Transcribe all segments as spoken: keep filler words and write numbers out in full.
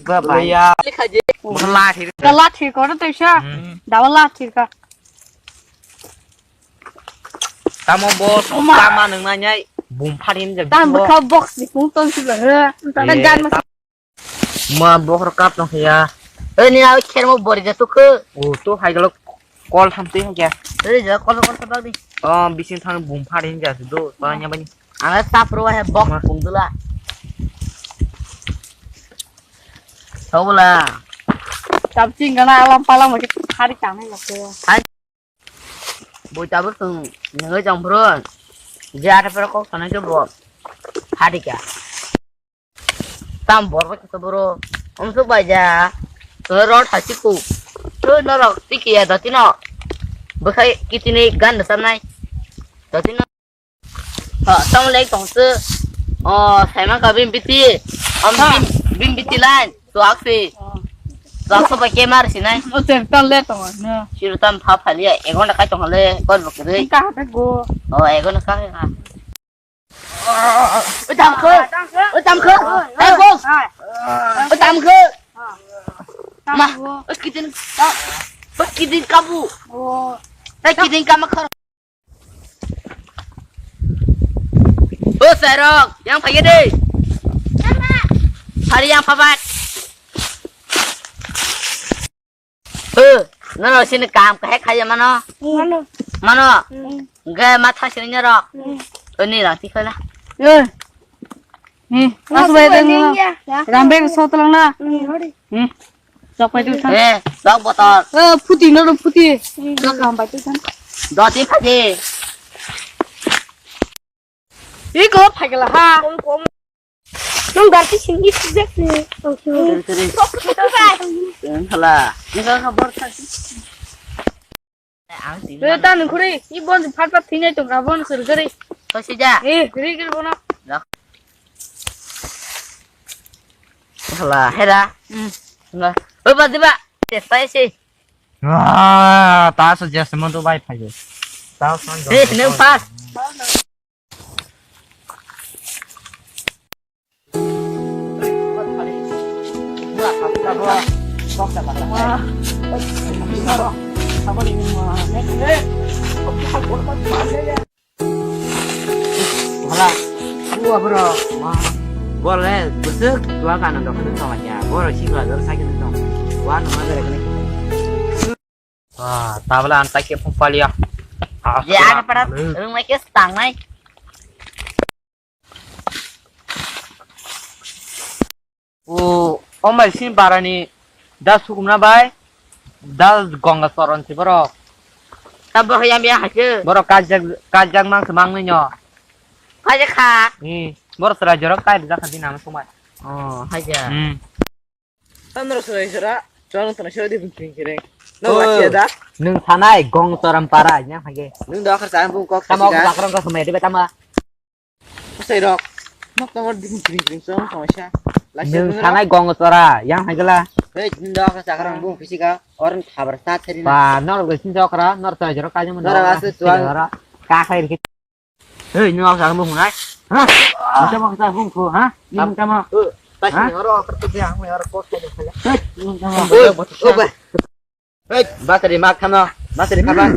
Ba bai. Ya. Bwkha lathi. Ka lathi ko to sa. Hmm. Dawa lathi ka. Tamo bo Oma. Tama nang nai bum pharin je. Tam bwkha box ni kung ton si ba. Eh, gan ma. Ma bokhor kap tong ya. Eh, ni awi kher mo bori ja tukhe. O to hai galo kol tham twi hokya. Eh, ja kol kol sabak di. Oh, bising thang bum phari hingya do. Tanya bani. Ang ta pro hai box bung dula. Thobla. Tab ching gana alam palam ke hari tang hai lakhe. Hai. Boi tabuk chwng nungwi tong phuru, je ata phuru kok sanai khe bo phadi kha. Tam bor bai khe boro, omsuk bai ja, chwng rot hai si ku. Twi norok twi kiya dotino, bwkhai kitini gan da samnai. Dotino. Ha, tamo lek tong se. O, saima ka bin biti. Am bin, bin biti line. Tuak si. Tuak so ba kemar si nai. O, ter tan le tong na. Siru tam pha pha liya. Egon da kai tong le. Kor bok re. Ka ha go. O, egon ka ha. O, tam ko. O, tam ko. Hai, boss. O, tam ko. Ma, o, kitin ka. O, kitin kabu. O. Hai, kitin kama khar. O Sairok, yang phai de. Hari yang phabat. O, nono sini kam kahai khaya mano. Mano. Mano. Hmm. Ge matha sini nyarok. Hmm. O ni rang tikhala. Eh. Ni, mas bai deng. Rambe so tolong na. Hmm. Sok pai tu than. Eh, sok botol. Eh, phuti no phuti. Sok ham pai tu than. Doti phaji. Iko phagela ha. Kom kom. Nung garti sing is jek ni. Seri seri. Sok tu bai. Hala. Ni ka khabar tha. Ang sini. Eh, ta nung khuri. I bon phat phat thinai tong ka bon sir gari. Kau sija. Eh, gari gari bono. Hala, hera. Hmm. Enggak. Oi, Pak, tiba. Tes saya sih. Wah, ta so jes mon to bai phai. Ta so. Eh, nang pas. Hala, ua bro. Wah. Bole, busuk dua kana dokhan tong ya. Boro sikla dor sakit tong. Wah, nama bere kene. Wah, tabla antai ke phung palia. Ah, ya, ada pada. Rung mai ke stang nai. O, o mai sin barani da sukumna bai, da Gonga Soron si borok. Ta borok yam ya haike. Borok kajak, kajak mang se mang nai nyo. Kajak kha. Hmm, borok sera jorok kai rijak kha din ama sumai. Oh, haja. Hmm. Tamro sera sera, chong tana sera di bung kring kring. No, oh, wasia da. Nung sanai Gong Soron para, nyang hage. Nung da khar sa bung kok. Tamo sa ka. Bakrong ka sumai de tama. Sai rok. Nok tangor ding ding ding song song sha. Nwng sanai Gong Soron yang hai gala. Hei, ding da ka sakrang bung fisika. Orang khabar sat seri na. Ba, nor ge sin jokra, nor ta jero ka jam. Nor ase tuan. Ka khai ri. Hei, nwng asa bung nai. Ha? Macam apa kita bung ko, ha? Ini macam apa? Pas ini orang kerja yang merah kos. Hei, macam apa? Oh, oh, ba. Hei, basari mak khano, basari khaba.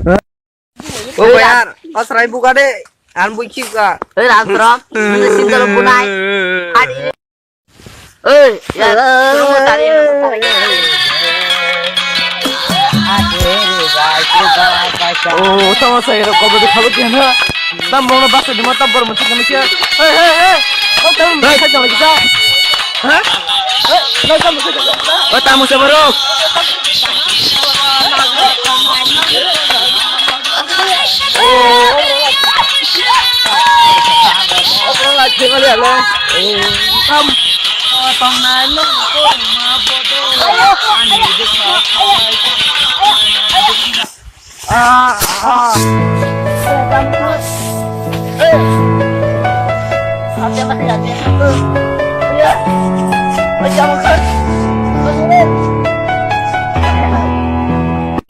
O bayar, asrai buka de, an bui khip ka. Hei, Ram Sarom, nini sindalo bunai. Adi. Hei, ya, suruh tari. Oh, sama saya rok kobo de khabo kena. Tam bono basari ma tam bor musi kena kia. Hei, hei, hei. Oh, tam musi kena kita. Ha? Hei, tam musi kena kita. Oh, tam musi baru.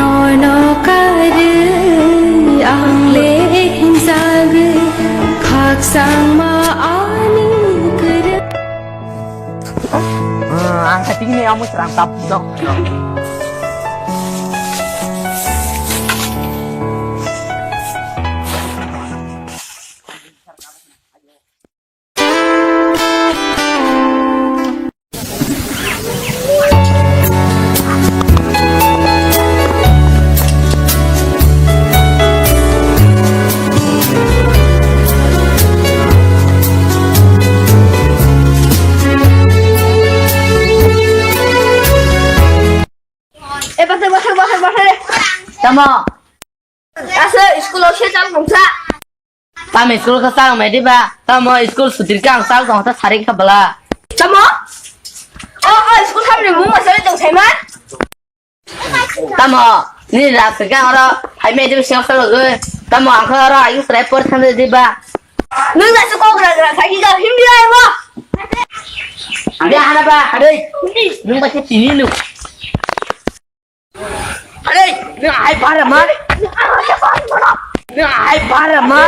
Nono karwi ang le hinjagwi khaksangma ani kwrwi. Ang khatingni ang Eh, bakhe, bakhe, bakhe, bakhe. Tamo. Asa school o se chang mungsa. Tamo school ka chang mai diba? Tamo school sutir ka ang chang tong ta sari ka bala. Tamo? O, o, school khamni mung ma sari tong sai man? Tamo, ni rak se ka oro hai mai diba siang sa logo. Tamo ang ka oro ayu srai por tham diba? Nung da su kok rak rak khai ka hindi ai mo. Ada hana ba, ada. Nung ba se tini nung. Are, nung hai bara ma. Nung hai bara ma.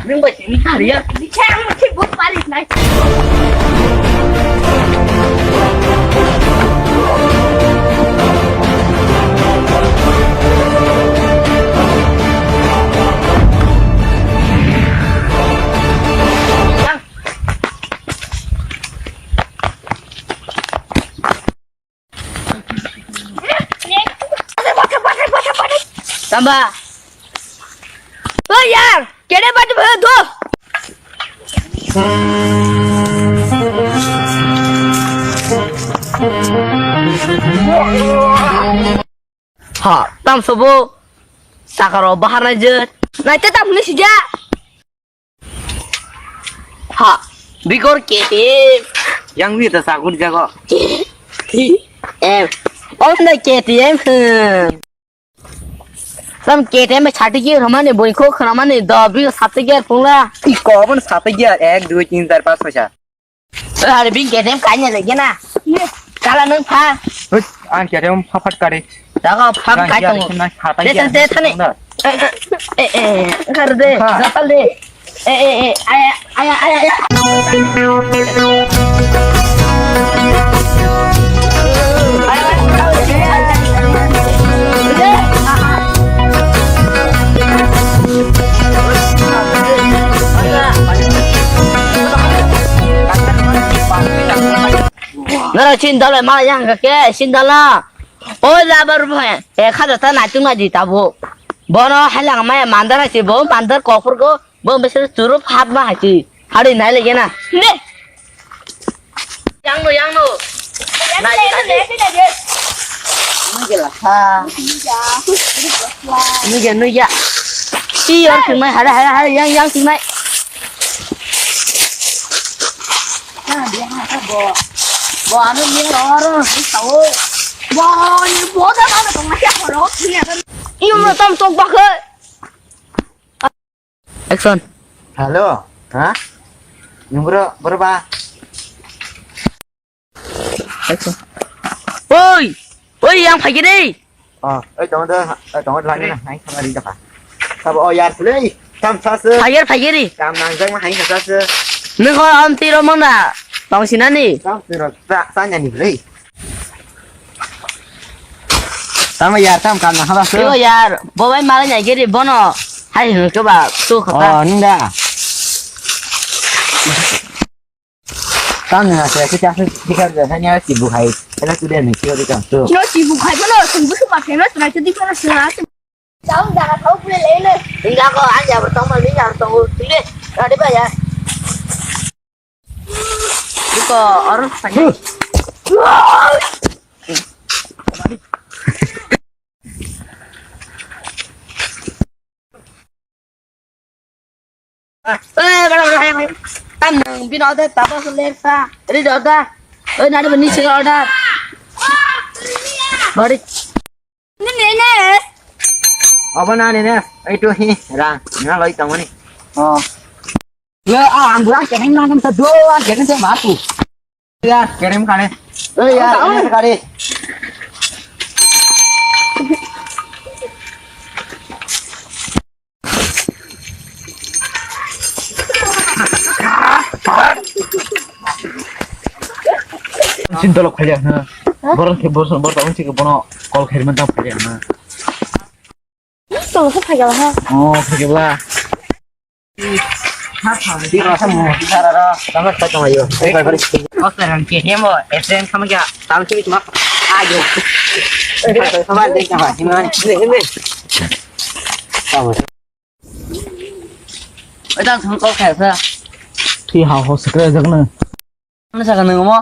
Nung bai sini kariya. Tamba. O yar, kere bati bhai do. Ha, tam sobo. Sakaro bahar nai je. Nai te tam ni sija. Ha, bigor K T M. Yang wi ta sagun jago. K T M. Om da K T M. Hmm. Sam K T M chati ki ramani boi kho ramani do bi sate ge pungla. Iko bon sate ge ek dui tin char panch choi sa. Oi, hari bing K T M kanya lagi na. Kala nung pha. Hut, ang K T M pha phat kari. Daga phang kai tongo. Kaya, kaya, kaya. De thane. Eh, eh, eh, kar de. Ha. Japal de. Eh, eh, eh, aya, aya, aya, aya. Nara chin dala ma yang ke chin dala. Oi labar bhai, ek hajar ta naitung na di tabo. Bono hailang maya mandar hai si bo, mandar kophur go, bo besar churup hat ma hai si. Hari nai lege na. Ne. Yang no, yang no. Nai lege na. Nui ge la ha. Nui ge, nui ge. Ti yor ting mai, hara, hara, hara, yang, yang ting mai. Bo ano ni oro ni tao. Bo ni bo da ma ko ma ya ko ro ni ya. Iyo mo tam tok ba khe. Action. Hello. Ha? Yung bro, bro ba. Action. Oi! Oi, yang phai kiri. Oh, oi, tong do, oi, tong do lagi na, nai sama ri jaka. Sabo, oh, yar, sule, tam sa se. Phai kiri, phai kiri. Tam nang jang ma hai sa se. Nung ko am tiro mang na, tong sinani. Tam tiro, sa, sa nyani, le. Tamo yar, tam kam na haba se. Yo yar, bo bai mala nyai kiri, bono. Hai, hung ke ba, tu khata. Oh, nung da. Tang na se ke chase dikar de hanya si buhai. Ela tu de ni kyo de kam tu. Kyo si buhai bono sung bu ma pheno tra ke dikar se na. Tang da thau pule le ne. Inda ko an ya tong ma ni ya tong u tile. Ade ba ya. Iko or sa. Eh, bada, bada, hayang, hayang. Tam nang, bini order, tabo se ler sa. Ready order. Oi, nari bani sing order. Bari. Ni, ni, ni. Abo na, ni, ni. Ei, tu, hi, rang. Na, loi, tamo, ni. Oh. Ya, ah, ang bulan keneng nang, sa do, ang keneng sa matu. Ya, kirim kali. Eh, ya, ini sekali. Sin tolok phaiya na. Ha? Borok khe borok borok tong sike bono call khairman tang phaiya na. Tong khe phaiya ha. Oh, phaiya. Di rasa mo, di rasa ra, sama sa tong ayo. Eh, bari. Oke, ran ke hemo, esen sama kya? Tam sini cuma ayo. Eh, sama deh sama, cuma ini ini. Sama. Oi, tang thang kok kaya sa. Thi hao ho sekre jak na. Ano sa kanang mo?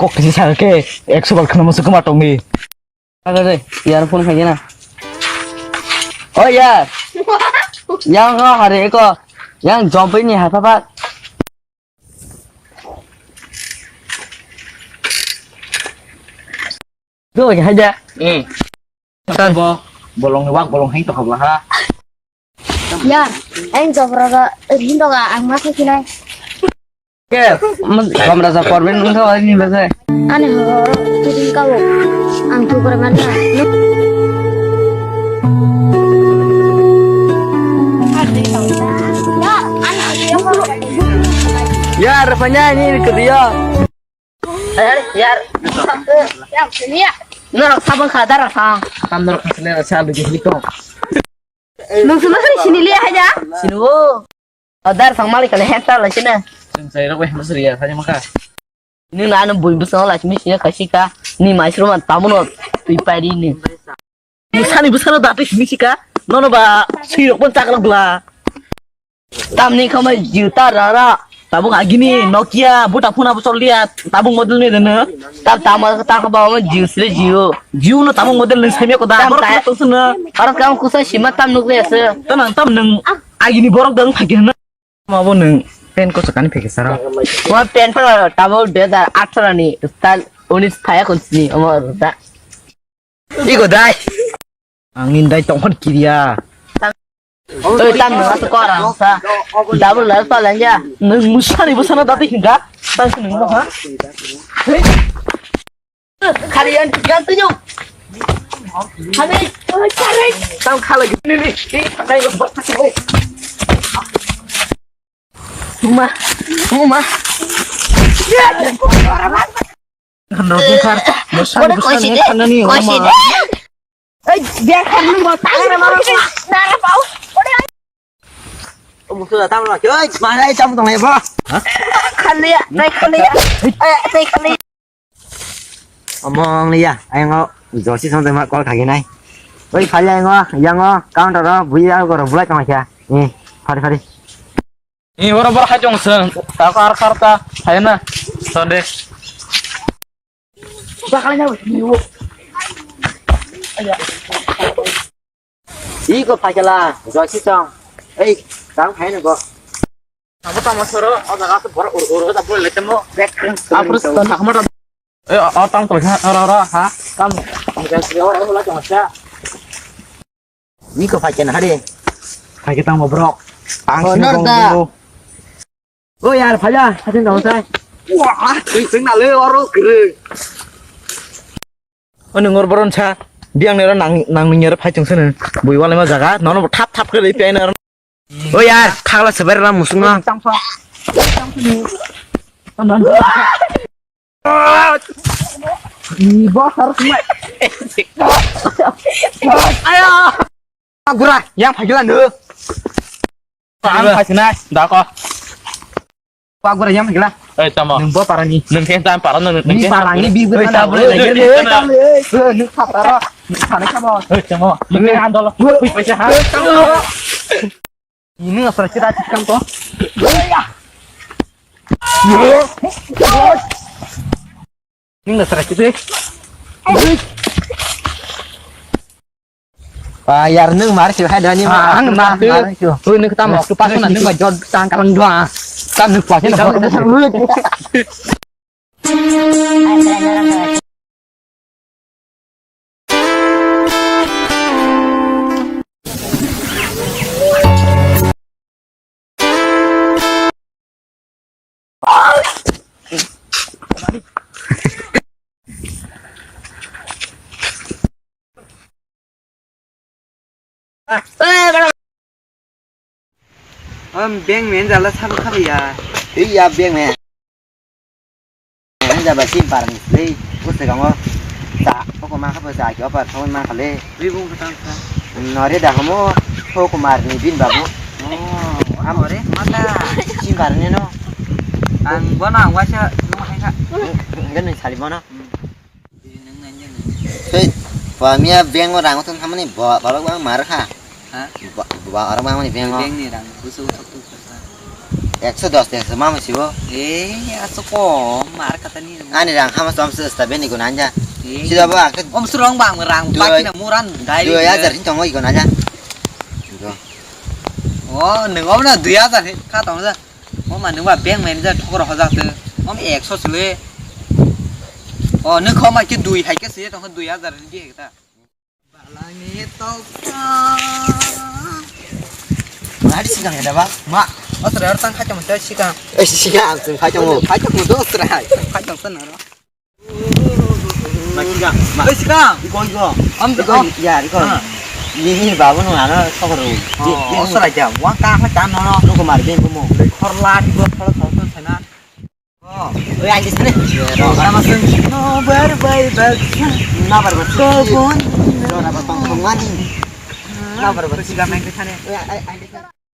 Kok kisi sa ke ekso bar khana mo se kuma tong ni. Aga de, yar phone khai na. Oh yar. Yang ko hari ko. Yang jompai ni hai papa. Go hai da. Hmm. Tan bo bolong ni wak bolong hai to khabla ha. Yar, ang jobra ga rin doga ang ma khakinai. Ke, kamra sa korben wngkha ani bagwi. Ani horo kiring kawo. Ang tu korben na. Yar, panya ni kediya. Eh, yar. Yar, sini ya. Norok sabang kha, darok sang. Tam norok kha, sini sa lu jihli tong. Nung sunu sini sini liya haja. Sini wo. Dar sang malik kali henta la sini. Sing sai rok weh masri ya, saya maka. Ni na anu bui busong la sini sini kasika. Ni mai suru man tamuno tui pari ni. Busani busano dati sini sika. Nono ba sui rok pun cakal bla. Tamni khamai jiu ta rara. Tabuk agini Nokia buta phuna bu choliya. Tabuk model ni dene. Tab tama ta khaba ma jiu sile jiu. Jiu no tabuk model ni semia ko da. Tam borok ta- khuna tong sene. Aro kam kusa sima tam nuk le ase. Tanang tam nung agini borok dang phagi na. Ma bo nung pen ko sakani phagi sara. Wa pen pa tabuk dui hajar atharo ni style unis phaya khun sini omo da. Iko dai. Ang indai tongkhan kiriya. Oi, tam nung asa kora sa. Double life pa lanja. Nung musani busana dati hinda. Tang nung mo ha. Khali yan yan tu yo. Khali. Tam khala gini ni. Ni khala yo. Muma. Muma. Khanda bukhar. Musani busani khanani. Oi, biar kan nung bo tang na maro. Nara pau. Musu da tam lagi, oi, mana ai tam tong lagi, bro? Khaliya, tai khaliya. Eh, tai khaliya. Omong liya, ayango josi song ma call khagi nai. Oi, khaliya ayango, ayango counter ro buya goro bulai tong kya. Eh, fari fari. Eh, ora bor hajong seng, ta kar kar ta, hai na. Sonde. Iko phaikhala, josi chong. Ei, tang phai nunggo. Abo tamo soro, o jaga se bor ur ur ta bol le temo. Apro to nakma ta. Eh, o tang to ha, ora ora ha. Tam. Ora ora la tong sa. Iko phaikhala hari. Phaikhe tang bo brok. Tang sini nor da. O yar, phaya, hatin dong sai. Wah, sing sing na le oro kre. Ani ngor boron sa, biang nero nang nang nero phai chung sene. Bui wale ma jaga, nono thap thap kre pi ai nero. O yar, khagla seber ra musung na. Tang sa. Tang sa. Ni bosor kuma. Ayo. Gura, yang phagila no. Ang phai sinai, da ko. Wa gura yang phagila. Eh, tamo. Nung bo parani. Nung khe tam parani, nung khe parani bi gura na bole lagi. Nung khataro. Nung khane khabo. Eh, tamo. Nung khe andolo. Ui, paisa ha. Ini asal kita cikam ko. Ini asal kita. Ah, yar nung mar sih, hai dani mar. Ang mar sih. Ui, nung tam waktu pas na nung jod tang kalang dua. Tam nung pas na. Am beng men jala sabu khabu ya. Iya beng men. Jaba sim parang sle, o segango sa, o ko ma kha bo sa ki opar thong ma khale. Wi bung kha tang kha. Nore da homo, o ko mar ni bin babu. Oh, am ore mata. Sim parang ni no. Ang bono ang waisa nung hai kha. Enggak nih sali bono. Hmm. Hei, pamia bank o rang thang thamani ba, ba, ba, mar kha. Ha? Ba, ba, aro ba mani bank o. Bank ni rang busu thok tu kha. Ekso dos, ekso ma masi bo. Eh, aso ko mar kata ni. Ani rang hama som se sta beni ko nanja. Eh. Sida ba, ke om surong bang rang dua, baki na muran dai. Dua hajar ni tongo iko nanja. Go. Oh, neng om na dua hajar he, kha tong ja. O ma nungba bank manager thokro hojak te. Om ekso sile. O nung kho ma ki dui hai ke se tong dui hajar ni bi ta. Balani toksa. Mari sikang ya ba? Ma, o sra tang kha tong ta sikang. Eh, sikang ang sing kha tong. Kha tong do sra. Kha tong sa na ro. Ma sikang, ma. Oi, sikang. Iko, iko. Am, iko, am. Ya, iko. Ah. Ni, ni babu no ano sokoro. Oh, osra ja. Wa ka ha ka no no. Nuko mar bin ko mo. Khorla di go khor khor khor sana. Oh, oi, ai sini. Sama sing. No bar bai bai. Na bar bai. Ko bon. Jora ba tong tong mani. Na bar bai. Sikang nang ke thane. Oi, ai, ai.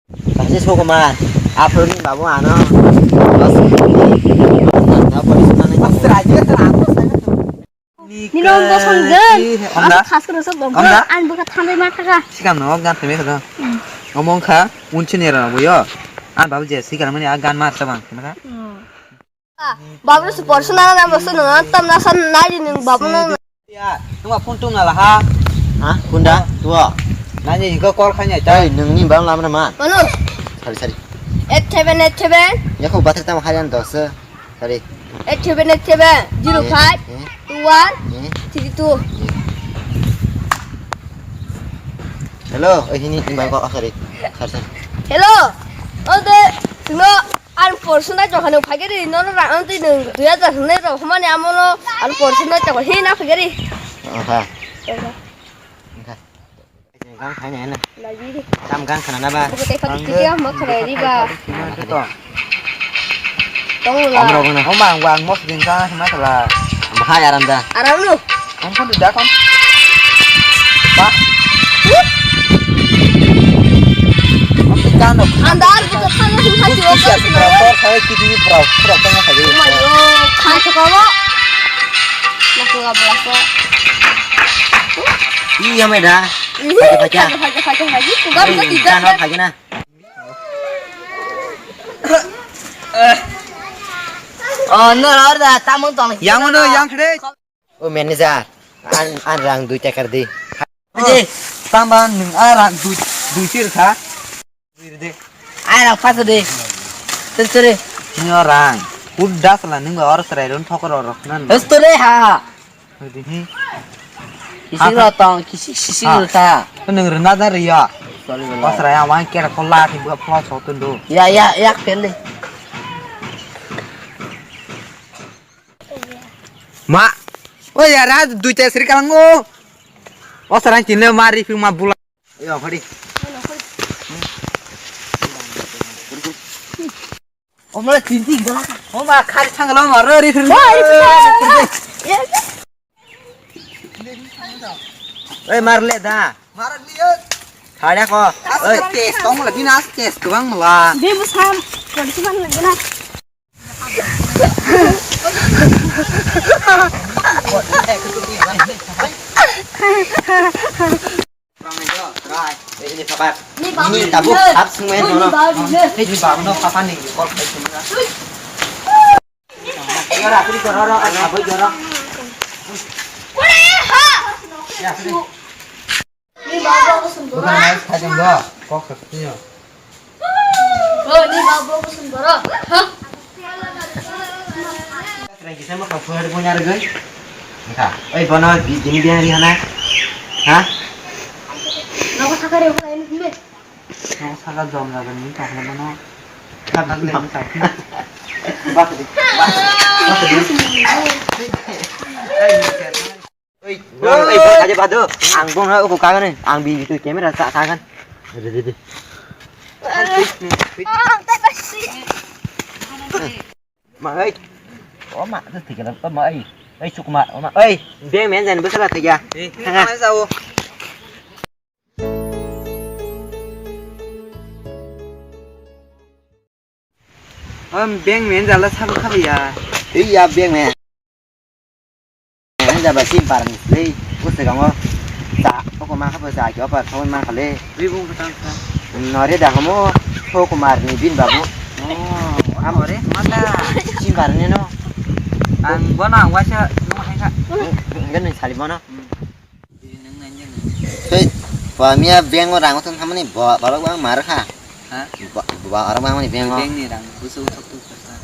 Kaisa sokoma, aphuru ni babu ano. Nino bosong gen. Amda? Khas koro sok dong. Amda? An buka thambai ma kaka. Sikam no gan thambai kaka. Omo wngkha unchi ni rano boyo. An babu je sikar mani a gan mar tabang. Babu su porsu na na bosu no tam na san na di nung babu no. Ya, nungba phone tung na la ha. Ha? Kunda? Tuwa. Nani ko call khanya ta. Ei, nungni bang lam na man. Manu. Sorry, sorry. Eight seven eight seven. Ya ko bathik tam harian dos. Sorry. Eight seven eight seven zero five two one three two. Hello, eh ini ini bang ko akhiri. Sorry, sorry. Hello. Ode, tino. Ang porsu nai tongkha nung phaikhe ri, nono rang twi nung dui hajar hwnwi rw hwnmani amo no ang porsu nai tongkha hi na phaikhe ri. Aha. Tongkha. Tongkha. Gang khaina na. Lagi ri. Tam gang khana na ba. Buku tei pati tiki ah mo khana ri ba. Tong la. Amro guna. Homa ang wang mos din ka hima kala. Bahai aram da. Aram lu. Ang kon da kon. Ba. Ang kan no. Anda ar buku khana hima ti o ka. Por khai kidney pro pro tong khai. Mayo khai to ka ba. Maku ga bla so. Iya mai da. Pakai pakai. Pakai pakai pakai. Bukan bukan tidak. Kan pakai na. Oh, no, no, da, tamung tong. Yang mana, yang kede? Oh, manager, an, an rang dui tekar di. Aje, tamba nung a rang dui, dui tir kha. Dui de. Ai rang pas de. Tir tir. Nyo rang. Udah salah nung or serai run thokor or nan. Estore ha. Hadi hi. Kisik lo tong, kisik, kisik lo ta. Nung rena da riya. Sorry, bela. Pas raya wang kera kola ki buka pula sotun do. Ya, ya, ya, pele. Ma. O ya, ra dui ta sri kalang o. O sarang tinle ma ri phi ma bula. Yo, hori. Omle tinti gala. Oma khari thanglo maro ri thun. Oi, marle da. Marle yo. Khari ko. Oi, tes tong la bina tes tuang mala. Be musam. Kodi man lagi na. Ini tabuk hap semua yang mana? Ini baru no papa nih, kol kayak gimana? Jora, aku di jora, aku di jora. Ya, sini. Bukan main saja enggak, kok kecil. Oh, ini babu aku sembara. Hah? Trai kisa mo kang puar punya rgoi. Engka. Oi, bono di, dini biang ri hana. Ha? Nako saka re, bukan ini, ini. Nako saka jom jaga ni, tak ada bono. Tak ada yang tak. Bak di. Bak. Bak di. Oi, bro, oi, bro, aja bado. Ang bong ha, uko kagan ni. Ang bi tu camera sa kagan. Dede, dede. Ma, oi. O ma, tu thik la, o ma, ai, ai, Sukma, o ma, ai, beng men jan bwsala thik ya. Eh, thang ha. Thang ha, jao. Om beng men jala sabu khabi ya. Ei ya beng men. Jaba sim parang lei, bwswk ang o cha, pokok ma kha, cha khe opa thon ma khale. Ribung khatang kha. Nore da hamo, Sokumar ni bin babu. Oh, am ore, mata. Sim parang ni no. Ang bono ang waisa nung hai kha. Enggak nih, salib mana? Hmm. Tei, ba miya bank o rang thang thamani ba, ba, ba, mar kha. Ha? Ba, ba, orang mani bank o. Bank ni rang, busu uthok tu kasa.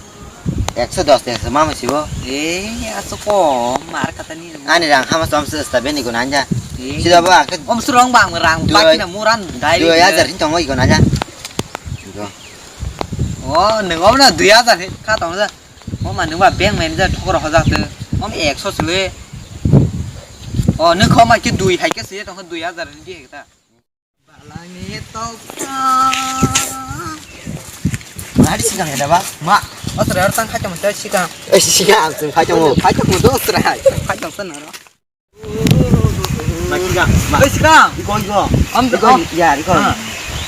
Ekso dos, ekso mama sibo. Eh, aso ko, mar kata ni. Ani rang hama som se sta beni guna anja. Eh. Sida ba, ke om surong bang rang, dua, baki na muran, dai. Dua hajar hin tongo i guna anja. Go. Oh, neng om na dua hajar hin, kha tong ja. O ma nungba bank manager thokro hojak tw. Om ekso sile. O nung kho ma ki dui hai ke sile tong dui hajar ni di ta. Balangni toksa. Mari sikang ya ba? Ma, o sra tang kha tong ta sikang. Eh sikang sung kha tong. Kha tong do sra. Kha tong sa na ro. Ma, sikang, ma. Oi, sikang. Iko, iko. Am, iko, am. Ya, iko. Ah.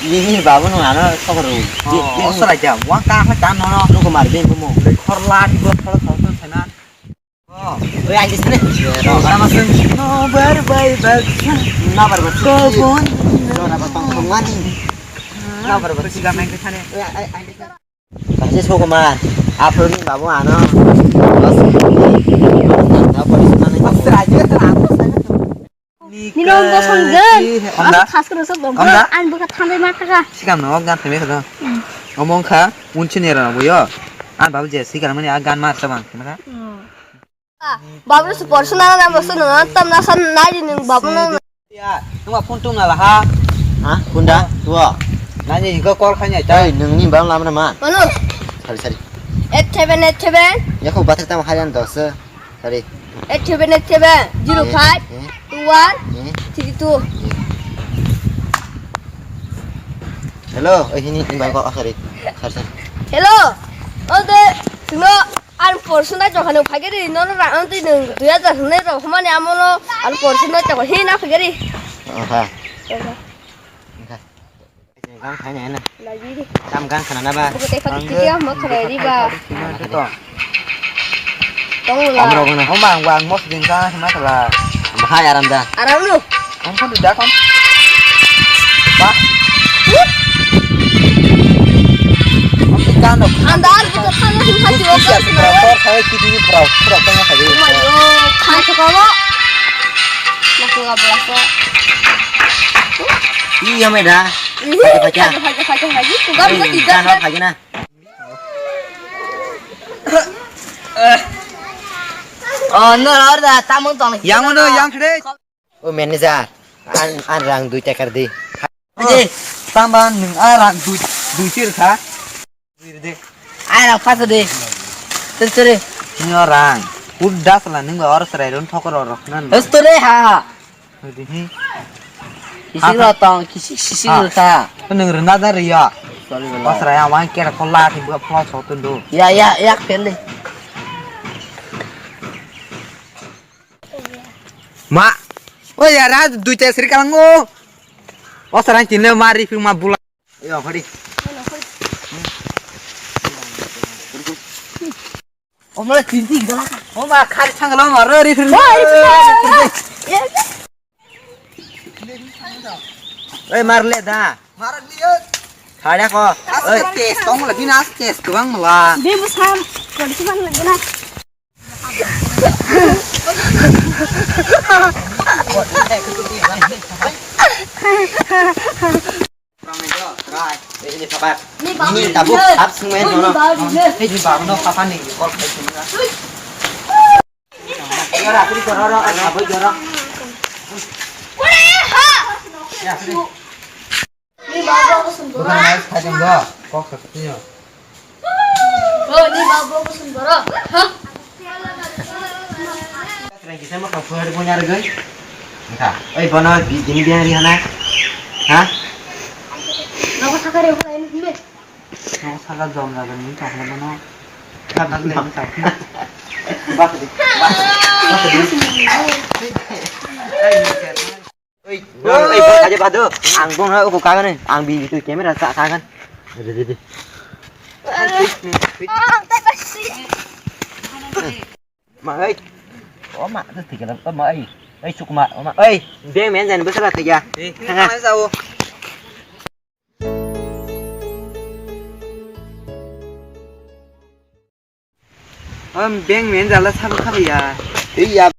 Ni, ni, babu, no, ano, sokoro. Oh, di, di, osra ja. Wang ka, ha, ka, no, no. Nuko mar, di, mo. Khor la, di, bo, khor, khor, khor, sana. Oh, oi, ang di sini. Sama sing. No, bar, bai, bar. Na, bar, bar. Ko, bon. No, na, bar, pang, pang, mani. Na, bar, bar. Sikang, ang di sini. Oi, ai, ai, ai. Kaisa Sukumar, aphuru ni babu ano. Nino bo sanjak. Amda? Khas khas sok dong. Amda? Ang bwkha thanai ma thaka. Sikam no gan thame khado. Omo wngkha unchi ni rana boyo. Ang babu je sikam mani a gan mar sabang. Babu su porsu na na mo su na tam na san na ni babu na. Ya, nungba phone tungna laha. Ha? Kunda? Tuo. Nani ko call khanya ta. Ei, nungni bang lamna ma. Manu. Sorry, sorry. Eight seven eight seven. Yako bathar tam hayan dos. Sorry. Eight seven eight seven zero five two one three two. Hello, eh ini ini bang ko, oh, sorry. Sorry, sorry. Hello. Oh, de, sino. Ang porsu nai tongkha nwng phaikhe ri, nono rang twi nwng dui hajar hwnwi rw hwnmani amo no ang porsu nai tongkha hi na phaikhe ri. Aha. Tongkha. Tongkha. Gang khaina hena. Lagi ri. Tam gang khana na ba? Buku tei pati titi ah mo khana ri ba. Tong la. Amro gana homa ang wang mos din ka hima kala. Bahai aram da. Aram lu. Ang phone da kon. Ba. Ang kano. Andar buka thana sing hati wa. Tor khai kiti ni pura pura tengah khai. Mayo khai thokabo. Maku abla ko. Iya meda. Pakai pakai. Pakai pakai lagi. Tugas tidak. Pakai na. Oh, no, no, da, tamung tong. Yang mana yang kere? O manager, an, an rang dui tekar di. Aje, tamba nung a rang dui, dui tir kha. Dui de. Ai rang pas de. Tir tir. Nyo rang. Udah salah nung ba or serai ron thokor orok nan. Tir tir ha. Dui hi. Kisi lo tong, kisi, kisi lo kha. Nung rena da riya. Sorry bela. Pas raya wan kera kola ti buat plus hotundu. Ya, ya, ya, kende. Ma. Oi, yara, duita sri kalango. O sarang tinle mari phi ma bula. Yo, hori. Omle tinti gala. O ma khari sangalo maro ri phi. Oi, mar le da. Mar le. Khari ko. Oi, tes tong la bina tes ko bang la. Be busam. Kodi si bang la bina. Ni tabuk hap sungmen hono. Ni babu no papa ni kol khai sungna. Jora, kiri jora, ro, abo jora. Ni babu aku sembara. Bukan naik kajang do, kok sepertinya. Oh, ni babu aku sembara. Hah? Sering kisah mah kabar punya regoi. Entah. Oi, bono di, di, di, di, hana. Hah? Napa sakar ya, bukan ini, ini. Napa sakar jom lagi ni, tak ada bono. Tak ada lagi, tak. Bak di, bak, bak di. Oi, bro, oi, bro, aja bado. Ang bung ha, uku kagan, ang bi itu kamera sa kagan. Dede, dede. Ma, oi. O ma, tu tiga lah, o ma, oi. Oi, sukma, o ma, oi. Dia main jangan besar lah tiga. Eh, ini mana jauh? Om beng men jala sabu khabi ya. Iya.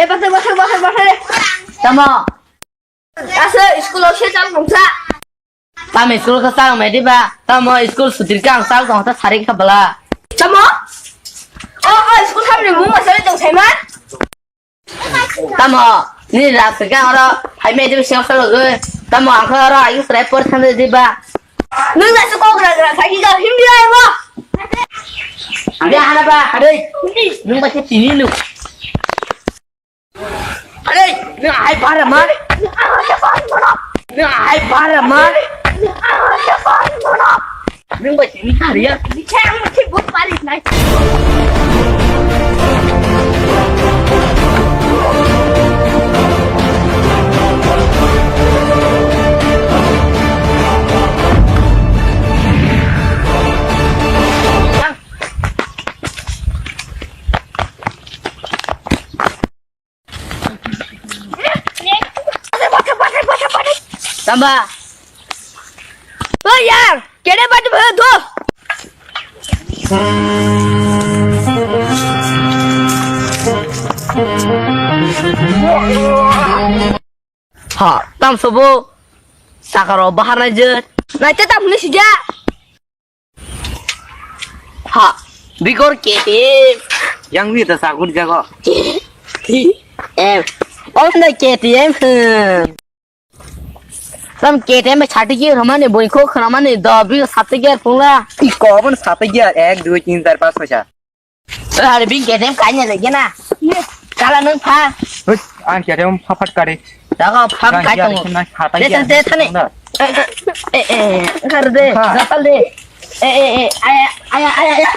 Eh, bakhe, bakhe, bakhe, bakhe. Tamo. Asa school o se chang tongsa. Tamo school ka chang mai diba? Tamo school sutir ka ang chang tongsa sari ka bala. Tamo? O, o, school thamni mung masari tong saima? Tamo, ni rak ka oro, hai mai diba siang salo ge. Tamo ang ka oro ayu srai por thamde diba? Nung da su kok rak rak khai ka hindi ai mo. Ada hana ba, ada. Nung ba se tini lu. Are, nung ahai bara ma? Nung ahai bara ma? Nung bai sini kariya. Tamba. Oi yang, kene baju baru tu. Ha, tam sobo. Sakaro bahar naijak. Naijak tam hini sijak. Ha, bigor K T M. Yang wi ta sagun jago. K T M. Oh, na K T M. Hmm. Tam K T M chati ki ramani boi kho kramani do bi sate ge pungla. I ko bon sate ge ek dui tin char panch choi sat. Hari bin K T M kanya lagi na. Kala nung pha. Hei, ang K T M pha phat kari. Daga pha kai tong. Desa de thani. Eh, eh, eh, kar de. Datal de. Eh, eh, eh, aya, aya, aya, aya.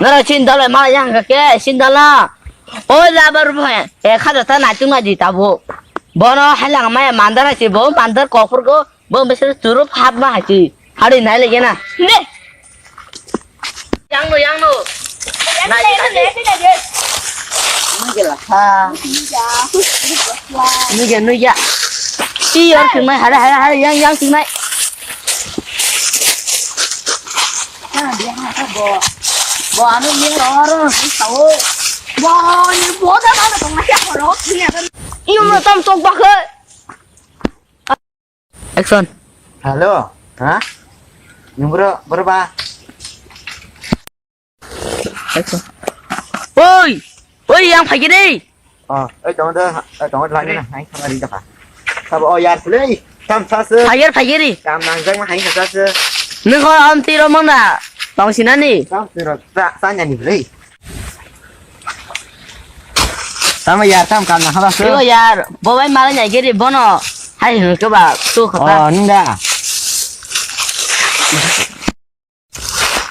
Nara chin dalai ma yang ke chin dala. Oi labar bhai, e khada ta naitung na di tabo. Bono halang ma mandar si bo mandar kophur go. Bo besar churup hap ma hachi. Hari nai lagi na. Ne. Yang no, yang no. Nai lagi. Nui gela ha. Nui gela, nui gela. Ti yang sing mai, hara, hara, hara, yang, yang sing mai. Bo, bo anu ni oro sao. Bo ni bo da ma tong ma ya ko ro ni ya. Iyo no tam tok ba khe. Action. Hello. Ha? Nung bro, bro ba. Action. Oi! Oi, yang phai gini. Oh, oi, tong do, oi, tong do lagi na. Hai, sama ri ka. Sabo, oh, yar, play. Tam sa se. Phai gini, phai gini. Tam nang jang ma hai sa se. Nung ko am tiro mang da. Tong sinani. Tam tiro sa, sa nyani play. Tamo yar, tam kam na haba se. Yo yar, bo bai mal nyai giri bono. Hai hwn ke ba, tu khata. Oh, nung da.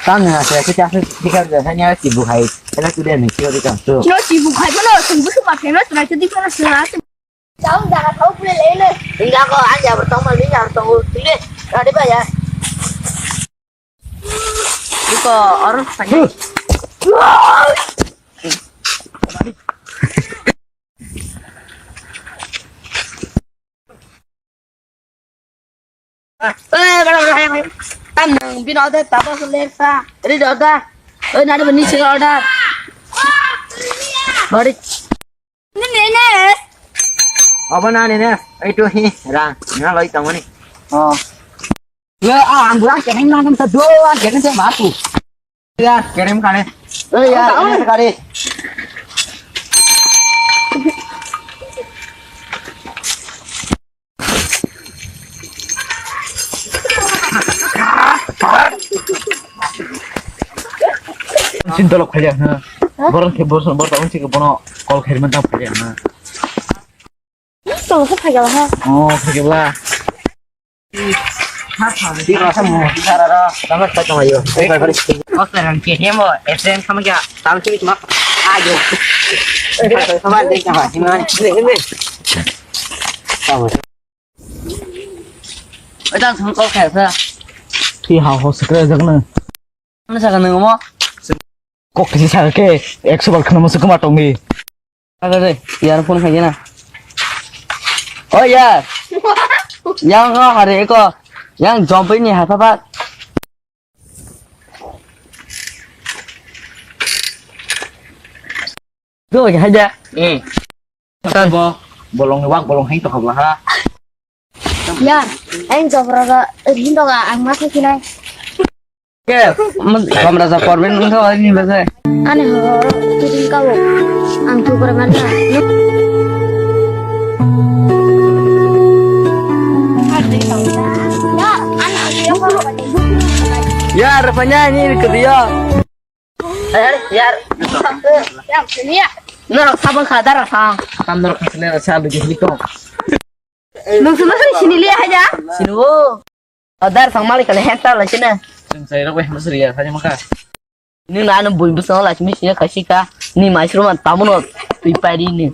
Tam na se, ke cha se, dikha de, hanya si bu hai. Ela tu de ni, kyo de kam tu. Kyo si bu hai, bono, sung bu su ma pheno, tra ke dikha na sung a. Chao jaga thau pule le le. Tinggal ko, an ya bertong mal, ni ya bertong, tu le. Ada ba ya. Iko, orang tanya. Eh, bro, bro, bro, bro. Tam nang bin order, tapa suler sa. Read order. Oi, nari bani sing order. Bari. Ini, ini. Obo na nini, ei tu hi, rang, na loi tongmani. Oh. Ya, ah, ang bulan kene nang nang ta do, ang kene se matu. Ya, kene kane. Eh, ya, ini kare. Sin tolok khaja, ha. Borok khe, borok, borok, borok, sing bono call khairman ta khaja, ha. Tolok khaja, ha. Oh, khaja. Di rasa mo, di rasa ro, tama ta tama yo. Ei, bari, bari. Kok terang ke hemo, S M sama kya, tam sini cuma, ayo. Eh, sama dia kya, ini, ini. Tama. Oi, tang sung kok kaya sa. Thi hao ho sekre jak na. Mana sa ka nang mo? Kok kisi sa ke, ekso bar khana mo se kama tong ni. Ada de, yar phone khai na. Oh yar. Yang ko hari ko. Yang jompi ni hapa pat. Do ya haja. Eh. Tan bo bolong ni wak bolong heng to khabla ha. Yar, ang jobra ga rin to ga ang ma khe kinai. Ke, kamra sa porben nung thawa ni bese. Ani ho, tu din ka wo. Ang tu por man na. Yar, panya ni ke dia. Eh, yar. Yar, sini ya. No, sabang khadar sang. Tam dor khasne sa lu jihli ko. Nung sunu sini liya haja. Sinu. Odar sang malik kali hekta la sini. Sing sai rok weh masri ya, sai maka. Ni na anu bui busong la sini sini kasi ka. Ni masru man tamuno tui pari ni.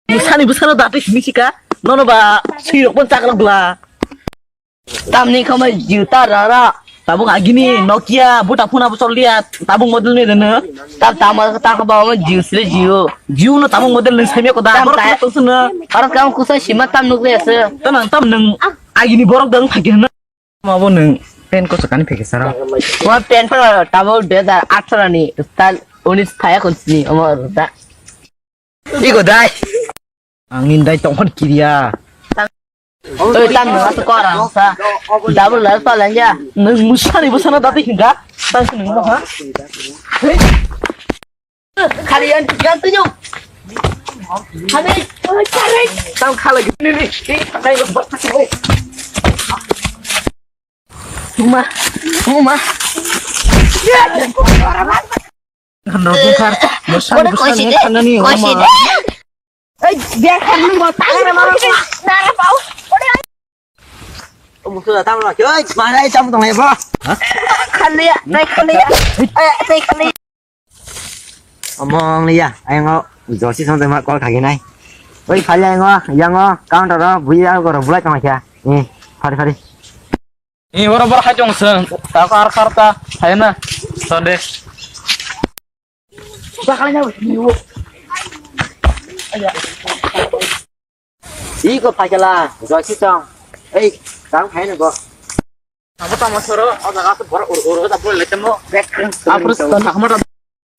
Ni sani busano dati sini sika. Nono ba sui rok pun cakrak bla. Tamni khamai juta rara. Tabuk agini Nokia buta phuna bu chol dia. Tabuk model ni dene. Tam tama ta ka ba mo jiu sile jiu. Jiu no tabuk model ni samya ko da. Tam borok ta- ko sunu. Aro kam kusa sima tam nuk le ase. Tanang tam nang agini borok dang thagi na. Ma bo nang pen ko sakani pheke sara. Wa pen pa tabuk dui hajar atharo ni style unis thaya kon sini omo da. Iko dai. Ang nin dai tongkhon kiriya. Oi, tam nung aso kora sa. Double life pa lanja. Nung musani busana dati hinga. Tang si nung ha. Khali yan yan tu yo. Khali. Tam khala gini ni. Dai lo bat. Tuma. Tuma. Kan rok bungkar. Musani busani khanani. Oi, biar kan lu mau tangan sama lu. Nara pau. Musuh datang lah, coy. Mana hitam tong ya, bro? Kaliya, naik kaliya. Eh, naik kaliya. Omong liya, ayo ngo. Josi sampai mak kol kagi nai. Oi, kaliya ngo, yang ngo, counter ro, buya ko ro bulai tong ya. Eh, fari fari. Eh, boro boro hajong seng. Ta kar kar ta, hai na. Sonde. Iko phakela, josi tong. Ei, tang phai na go. Abo tamo soro, o jaga to bor ur ur ta bol le tamo. Aprus ton akmar.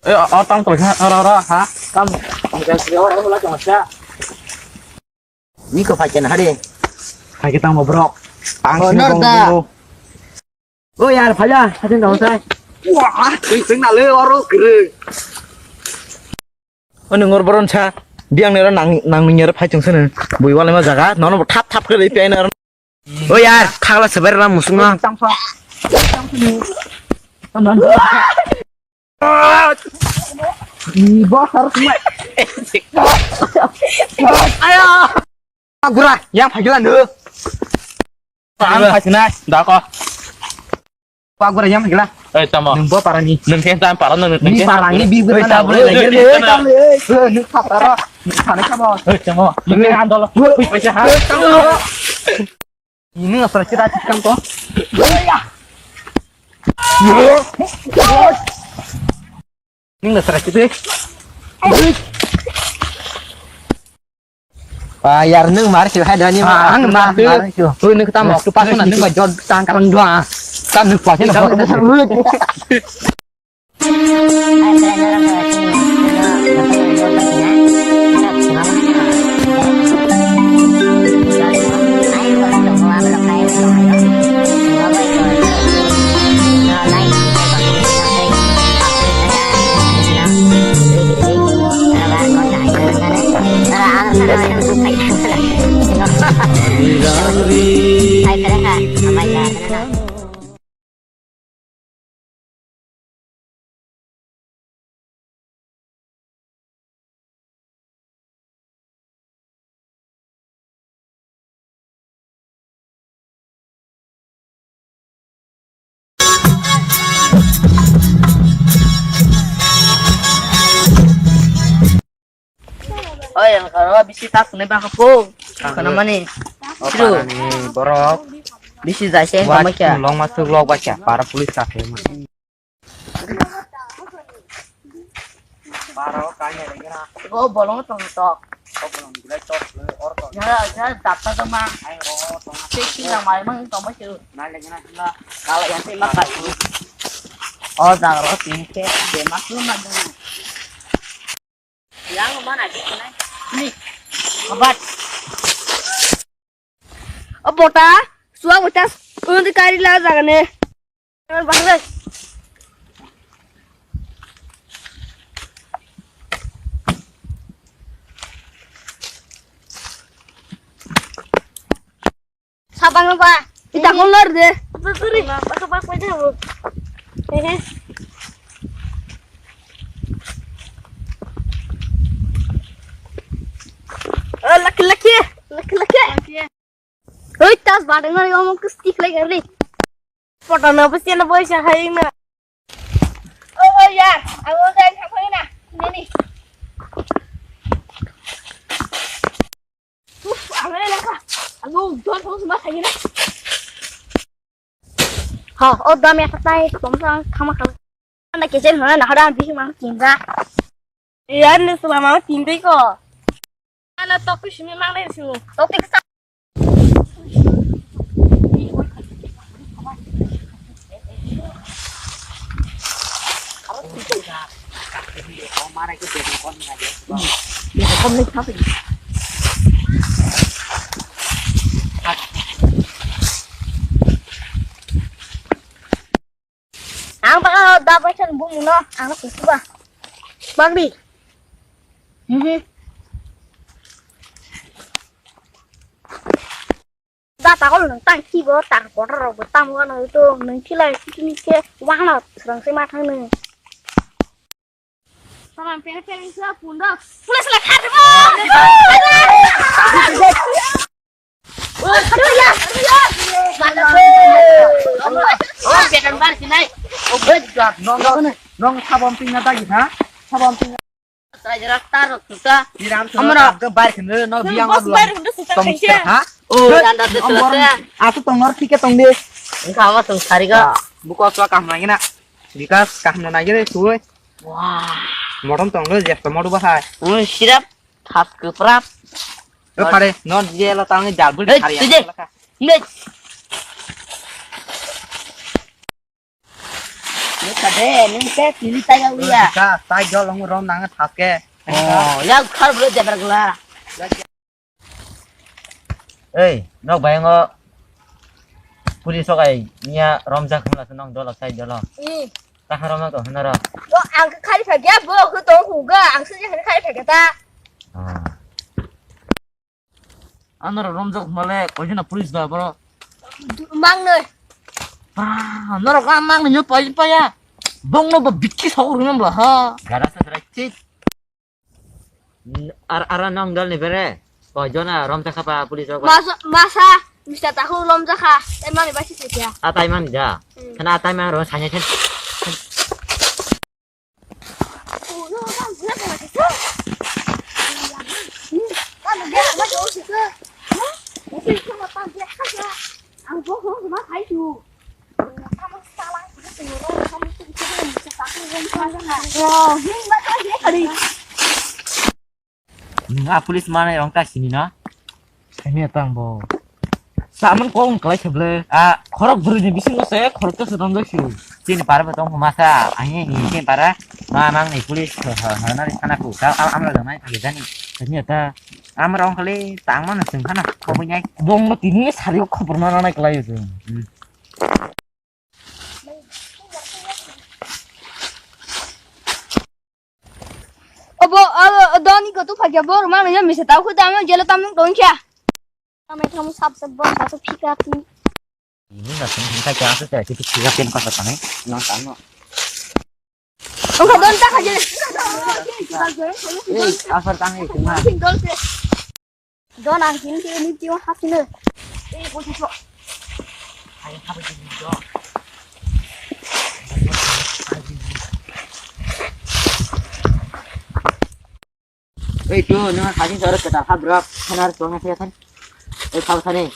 Eh, o tang to ha, ora ora ha. Tam. Josi ora ora la tong sa. Iko phakela hari. Phakela tamo bro. Ang honor da. O yar, phaja, hatin dong sai. Wah, twi twi na le oro kre. Oni ngor boron sa, biang nero nang nang nero phai chung sene. Bui wale ma jaga, nono thap thap kre pi ai nero. O yar, thagla seber ram musung na. Tang sa. Ni ba har kumai. Ayo. Agura, yang phagila ndu. Ang phai sinai, da ko. Agura yang phagila. Eh, tamo. Nung bo parani. Nung khe tam parani, nung khe. Ni parani bi. Eh, tamo. Eh, nung khatara. Nung khane kamo. Eh, tamo. Nung khe andolo. Hui paisa ha. Ini nggak pernah kita tikam ko. Ini nggak pernah kita. Ah, yar nung mar sio hai dani. Ah, ang mar sio. Ui, nung tam tu pas na nung ba jod tang karang dua. Tam nung pas na. Oi, ang karo bisi tak ne bang ko. Kana mani? O Siru. Parani borok. Bisi jaise Wat tama kya? Long masuk log bacha para police tak he. Paro kanya lagi na. Go bolong tong tok. Go bolong gilai tok le or tok. Ya, ya, dapta tong ma. Ai ro tong. Sik sik na mai mang tong ma siru. Na lagi na na. Kala yang sik mak. O jang ro tin ke de mak lu ma dong. Yang mana di sana? Ni. Abat. O bota, suwa bota, undi kari la jagane. Bang le. Sabang ba. Ita kolor de. Apa suri? Apa apa aja bu. Hehe. Oh, laki laki. Laki laki. Hoi, tas badeng ari omong ke stick lagi ari. Potona besi na boy sa hai na. Oh, oh ya, aku kan sampai na. Ini nih. Uf, ang na lang ka. Ang don ko sa mga kanina. Ha, o dami ka tai, tom sa kama kama. Anda kecil mana na hada bisi mang kinra. Iya, ni selama tinggi ko. Ana toku simi mang na simi. Toku sa. Ang baka da paisa bumung no ang kusuba. Bagdi. Mhm. Da takol nang tang kibo tang kotor rok bo tamo gana ito nang kilai kitini ke wangna serang se mathang nang. Saman pere pere sa pundo. Pulis la khat mo. Oh, betan bar sinai. Oh, bejat. Nong, nong sabam tingna dagi ha? Sabam tingna. Trai jera tar tuta. Diram amra ke bar khne no biang bos bar khne suta tong khaisa. Ha? Oh, danda de suta. Atu tong nor thike tong de. Engka ama tong sariga. Buko swa kaham lagi na. Bikas kaham na nagi de suwe. Wah. Motom tong de jesta modu bahai. Oh, sirap. Thas kwprak. O pare, non je lo tang jal bul. Hei, khari tuje. Ang laka. Nek. Nek kade, nek te tini taya uya. Ka, tai jol ong rom nang thas ke. Oh, ya khar bro jabar gla. Ei, nok bayango puri sokai niya romjak hwnla se nong dolok tai dolok. Hmm. Taha romjak to hwnaro. To ang khe khari phagya bo khe to huga ang se khari phagya ta. Ah. Anoro romjak hwnle koijana police ba bro. Mangnoi. Ah, norok a mangnoi nyo pai paya. Bongno ba bikki sok rwna bla ha. Gara sa trai chit. Ar, ara nong dol ni bere. Koi jona rom ta khapa police rok ba. Masa, masa, Mister Tahu rom ta kha. Emang ni basi setia. Atai man ja. Hmm. Kana atai man ro sanya chen. Ang bo ho ma khai tu. Nwng a police manai rong ta sini na? Sini tang bo. Saman kong kalai kheble. A khorok bwrwi ni bisingo se khorok ta se tonjak sio. Chini para bo tong masa. Ani ni chini para. Ma mang ni police ha ha na sana ku. Ka am ra mai thagi jani. Sini ta. Am rong kali tang mana sing khana. Ko bo nyai. Bong no tini sari khobor ma nai kalai. Obo, obo, doni ko tu phagya bor ma nang misa tau khu dam jelo tam nang don kya. Tamai thamu sap sap bor sa tu phika tu. Ini nggak sih, kita kira tuh kayak gitu, kita pin kota tanah, nang tanah. Ang kadon ta kajil. Ei, asal tanah itu mah. Don ang kini kini ni tiwa hasina. Ei, kau cucuk. Ayo, apa jadi don? Ei, tu, nang kasih suara ketar habrak, kenar suara saya kan. Ei, kau sana.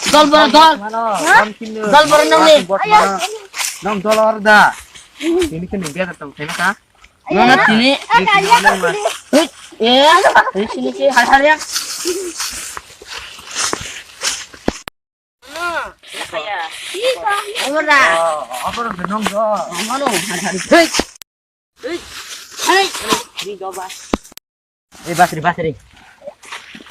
Dol boro dol. Dol boro nang ni. Nang dol or da. Ini kan dia datang, saya mah. Mana tini? Hei, eh, hei, sini ke, har har ya. Mana? Apa ya? Apa dah? Oh, apa dah benong do? Mana? Har har. Hei. Hei. Hei. Di do ba. Eh, basri, basri.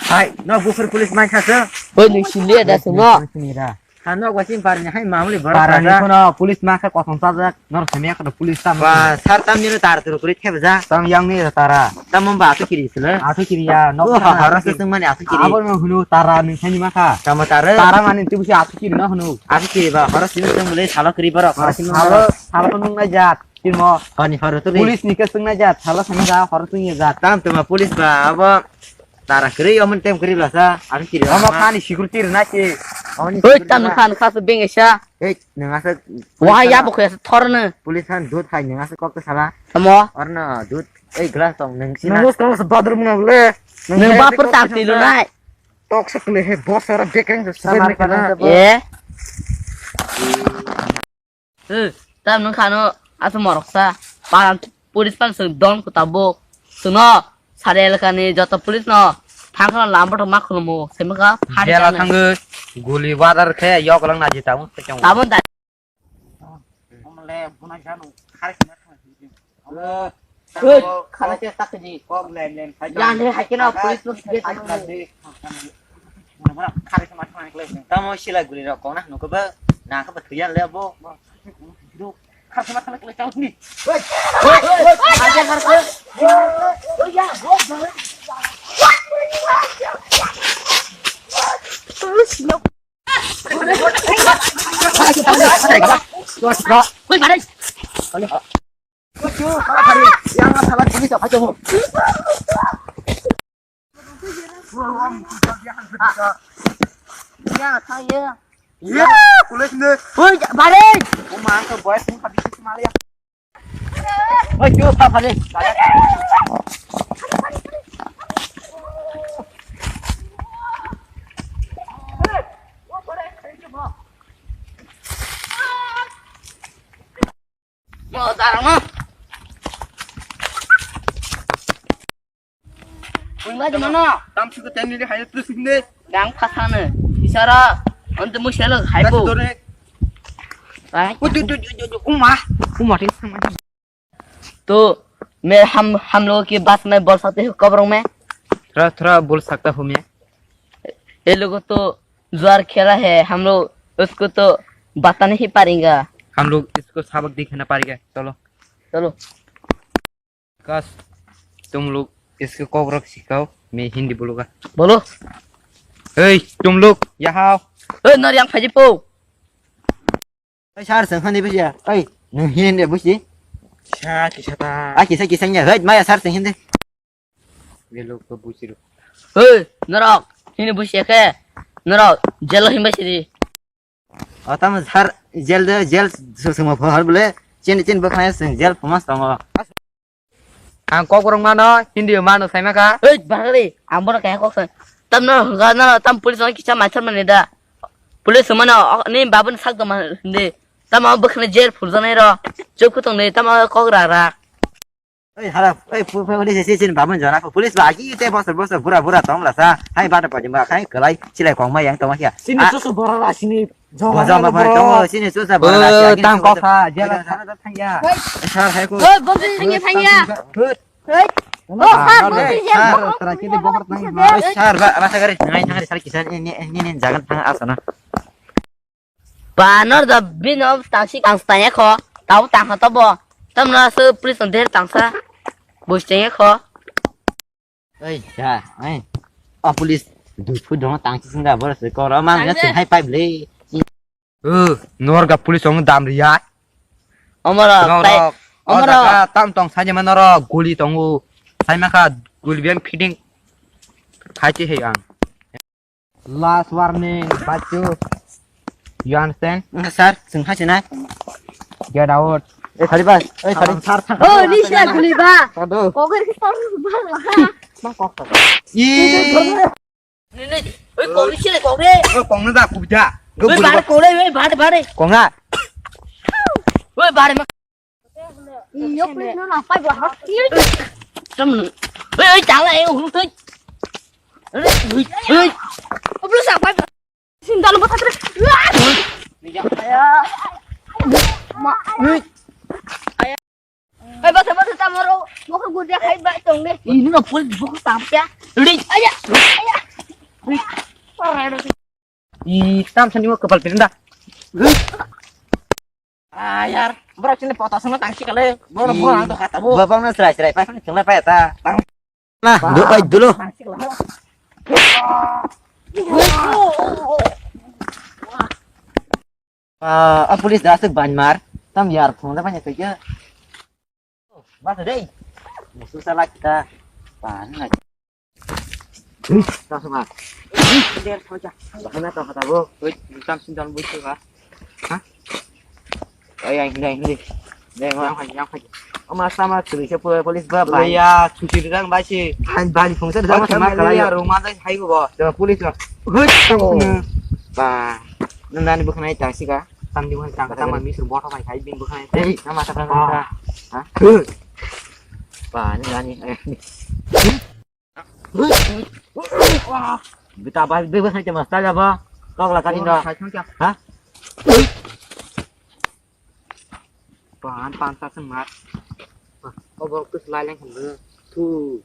Hai, no bufur police mai khasa. Oi, nung sini ada semua. Sini dah. Hano gwa chini parni hai mamuli borok. Parani kono police ma khe kothom chajak. Nor semia kono police tam. Ba, sar tam nino tar turu kuri theba ja. Tam yang ni tara. Tam mamba atu kiri sile. Atu kiri ya, nok. Oh, hara sesung mani atu kiri. Abo no hunu tara ni sani ma kha. Tamo tara. Tara mani tu busi atu kiri no hunu. Atu kiri ba, hara sini sung bole salo kiri borok. Hara sini salo, salo nung na jat. Kirmo. Hani hara tu. Police ni ke sung na jat, salo sani ja hara tu ni jat. Tam tuma police ba, abo. Tara kwrwi omo tem kwrwi lasa, ang kiri. Omo khani security rwna ki. Oi, tam khan kha se beng esa. Ei, nang asa. Wah, ya bo khaya thorne. Police khan dut khai nang asa kok sala. Tamo. Orno dut. Ei, glass tong nang sina. Nang bos kok bathroom na le. Nang bapur tam ti lu nai. Tok se kle he boss ara bekreng se samar kana. Eh. Eh, tam nung khano, asa morok sa, paran, police pan sung don ku tabuk. Suno, sari elaka ni joto police no, thang khano lam boto ma khulumu, semaka, hari jela jana. Thangu, guli wadar khe, yok lang na jita, mo se kyang. Tabun da. Omle, buna janu, hari kena thang. Hoi, khana se tak di. Kok lem lem khai. Yang ni hai kena police no sige. Mura mura khari sama thang klai. Tamo sila guli rok kona nuko ba na ka ba thuyan le bo. Khari sama thang klai chau ni. Hoi, hoi, hoi, aja khar ko. Hoi ya, hoi. Wngla di mano. Tam suka ten ni hai terus ini. Yang pasane. Isara. Ante muselo hai bo. Hai. Udu du du du du. Uma. Uma tin sama. तो मैं हम हम लोगों की बात में बोल सकते हो कब्रों में? थोड़ा थोड़ा बोल सकता हूँ मैं। ये लोगों तो जुआर खेला है, हम लोग उसको तो बता नहीं पाएंगे। हम लोग इसको सबक दिखाना पड़ेगा। चलो। चलो। कस, तुम लोग इसको कॉकरोच सिखाओ, मैं हिंदी बोलूंगा। बोलो। ए, तुम लोग यहाँ आओ। ए, नर yang phaji po. Ai, sar sang hani busia. Ai, nung hin de busi. Sa kisa ta. Ai, kisa kisa nya. Hei, maya sar sang hin de. Ye lok ko busi ro. Hei, norok, hini busia ke. Norok, jelo hin basi di. O tamo sar, jel de, jel su sung phar bole. Chin chin bo khaya sung jel phamas tongo. Ang kok borok mano, Hindi mano sai maka. Hei, bagari, ang bono kaya kok sai. Tam no, ga na tam police no kisa machar mani da. Police mano, ni babun sak do man de. Tam ang bkhne jail phul janai ro. Chuk khutong de, tam ang kok ra ra. Ei, hala, ei, pu-, pu-, police si, si, babun jana ko. Police ba, ki te bosor, bosor, bura, bura, tong la sa. Hai, bata pa jimba, khai, kalai, silai kong ma yang tong ma kya. Sini susu bora la, sini. Gua jama bora, tong, sini susu bora la, sini tang susu kok sa, bora. Jela sana da thang ya. Hei. Sar, hai ko. Hei, bom sini thang ya, thang ya. Hei. Hei. Oh, sar, bom sini ya. Sar, tara kini bohor nang. Hei, sar, ba, rasa gari, ngai, ngai, sar, kisan, ini, ini, ini, jangan thang asana. Ba nor da bino tangsi tang tang ekho. Tau tang kha tobo. Tamna se police on der tangsa. Bus tang ekho. Oi, ja, oi. O police, dui phu dong tang sing da bor se koro man ya sing hai pipe le. Norga police ong dam riya. Omoro, norok, tai, omoro. Tam tong saje man norok guli tongo. Sai makha guli biang fitting. Khai chi hei ang. Last warning, bachu. You understand? Sir, sing hai chinai. Get out. Eh, thari bas. Eh, thari. Sir, sir. Oh, ni sia guli ba. Kado. Koger ki tor ba. Ma kok. Ih. Ni, ni. Oi, kok ni sile kok ni. Oi, kok ni da kubja. Oi, bare kok ni, oi, bare, bare. Kok na. Oi, bare ma. Yo, please, no, no, five, one. Tam. Oi, oi, chala, eh, huru thoi. Oi, oi. Oblo sa five. Sindal mo thatre. Ma. Oi, bata, bata, tamaro. Mo ko gudia khai ba tong de. Ini no pol bo ko tam kya. Ri. Aya. Aya. Ri. Ih, tam sani mo kepal pindah. Ah, yar, bro, sini foto sama tangsi kali. Bro, bro, ang tuh kata, bu. Bapang na serai serai pas ni cuma pa ta. Nah, do oi dulu. Ah, ah, police dah asik banmar. Tam yar, phone dah banyak kerja. Basta dei. Musu sala kita. Pan lagi. Ui, tak sama. Der saja. Bahana tak kata bo. Ui, tam sindal bo itu ka. Hah? Ay, ay, hindi, hindi. Dei ma. Yang haji, yang haji. Oma sama tulis ya police ba bai. Ya, cuci dang bai si. Ban ban phone sa dang sama kali ya. Rumah dai hai bo. Police ka. Ui, tak. Ba. Nang nani bukan ai tang sih ka. Tam di bukan tang sama misur botol kai kai bin bukan ai. Ei, nama tak. Ha? Ba, ni nani. Bita ba, bita ba, bita ba. Kau lah kali dah. Ha? Pan pan tak semat. Obok kus lain kan tu.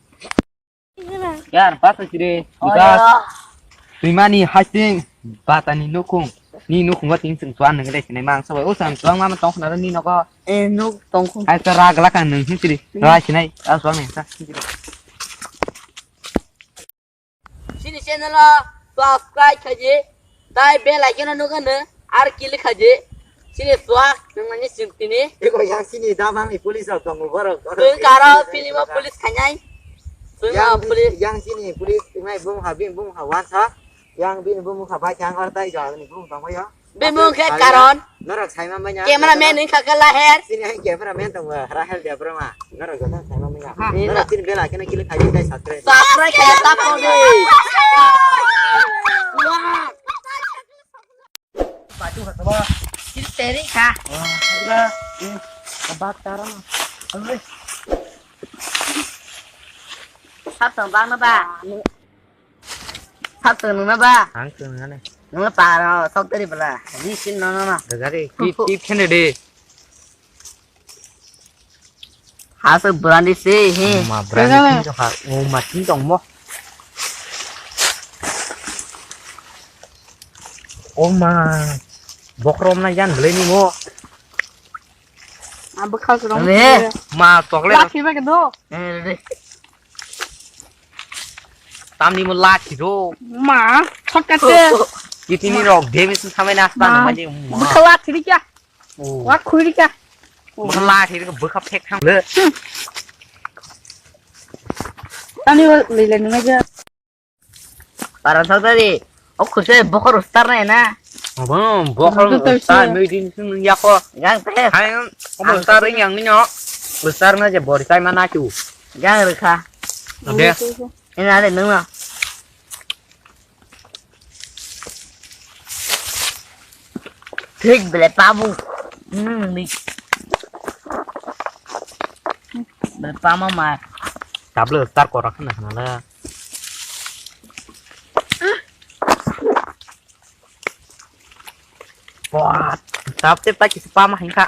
Yar, bata sire. Bikas. Rimani hasing batani nukung. Ni nukung bating sing tuan nang dai sinai mang sabai. O san tuang mama tong khna ni noko. Eh, nuk tong khung. Ai ta rag la kan nang sing sire. Rai sinai. As wang ni sa. Sini channel o subscribe khaji. Tai bell icon no nukha no, ar click khaji. Sini suak, nang nani sing tini. Eko yang sini damang ni police rok tongo borok. Sung karo film o police khanai. Sung police. Yang sini police tungai bung ha bin bung ha wansa. Yang bin bung ha bai chang ar tai ja ni bung tong yo. Bimung khe karon. Norok saima manya. Camera man ni khaka laher. Sini hai camera man tong Rahel Debbarma. Norok joto saima manya. Norok sini bela kena kili khaji tai subscribe. Subscribe khe ta pon de. Batu kha ba. Sini teri kha. Ba. Ba taram. Sab tong bang na ba. Sab tong nung na ba. Ang tong na ne. Nung na pa ro sok teri bela. Ni sin no no no. Dagari. Tip tip khene de. Hasa brandi se he. Ma brandi tin to ha. O ma tin tong mo. O ma. Bokrom na yan bele ni mo. Ang bwkhak rong. Ma chocolate. Lathi ba kedo. Tamni mo lathi ro. Ma, shortcut te. Kitini rok demi sun samai na span ma je. Bwkha lathi ri kya? Wa khui ri kya? Bwkha lathi ri bwkha phek thang le. Tamni mo lile nunga je. Parang thok tadi. O khuse bokor ustar na na. Abo bokor ustar meeting sung yako. Yang teh. Hai, omo ustar yang ni no. Ustar na je bori tai mana chu. Yang rekha. Oke. Ini ada nung na. Thik bele pabu. Hmm, ni. Bele pama ma. Tablo ustar korak na na. Wah, tap tep tak kisi pama hingka.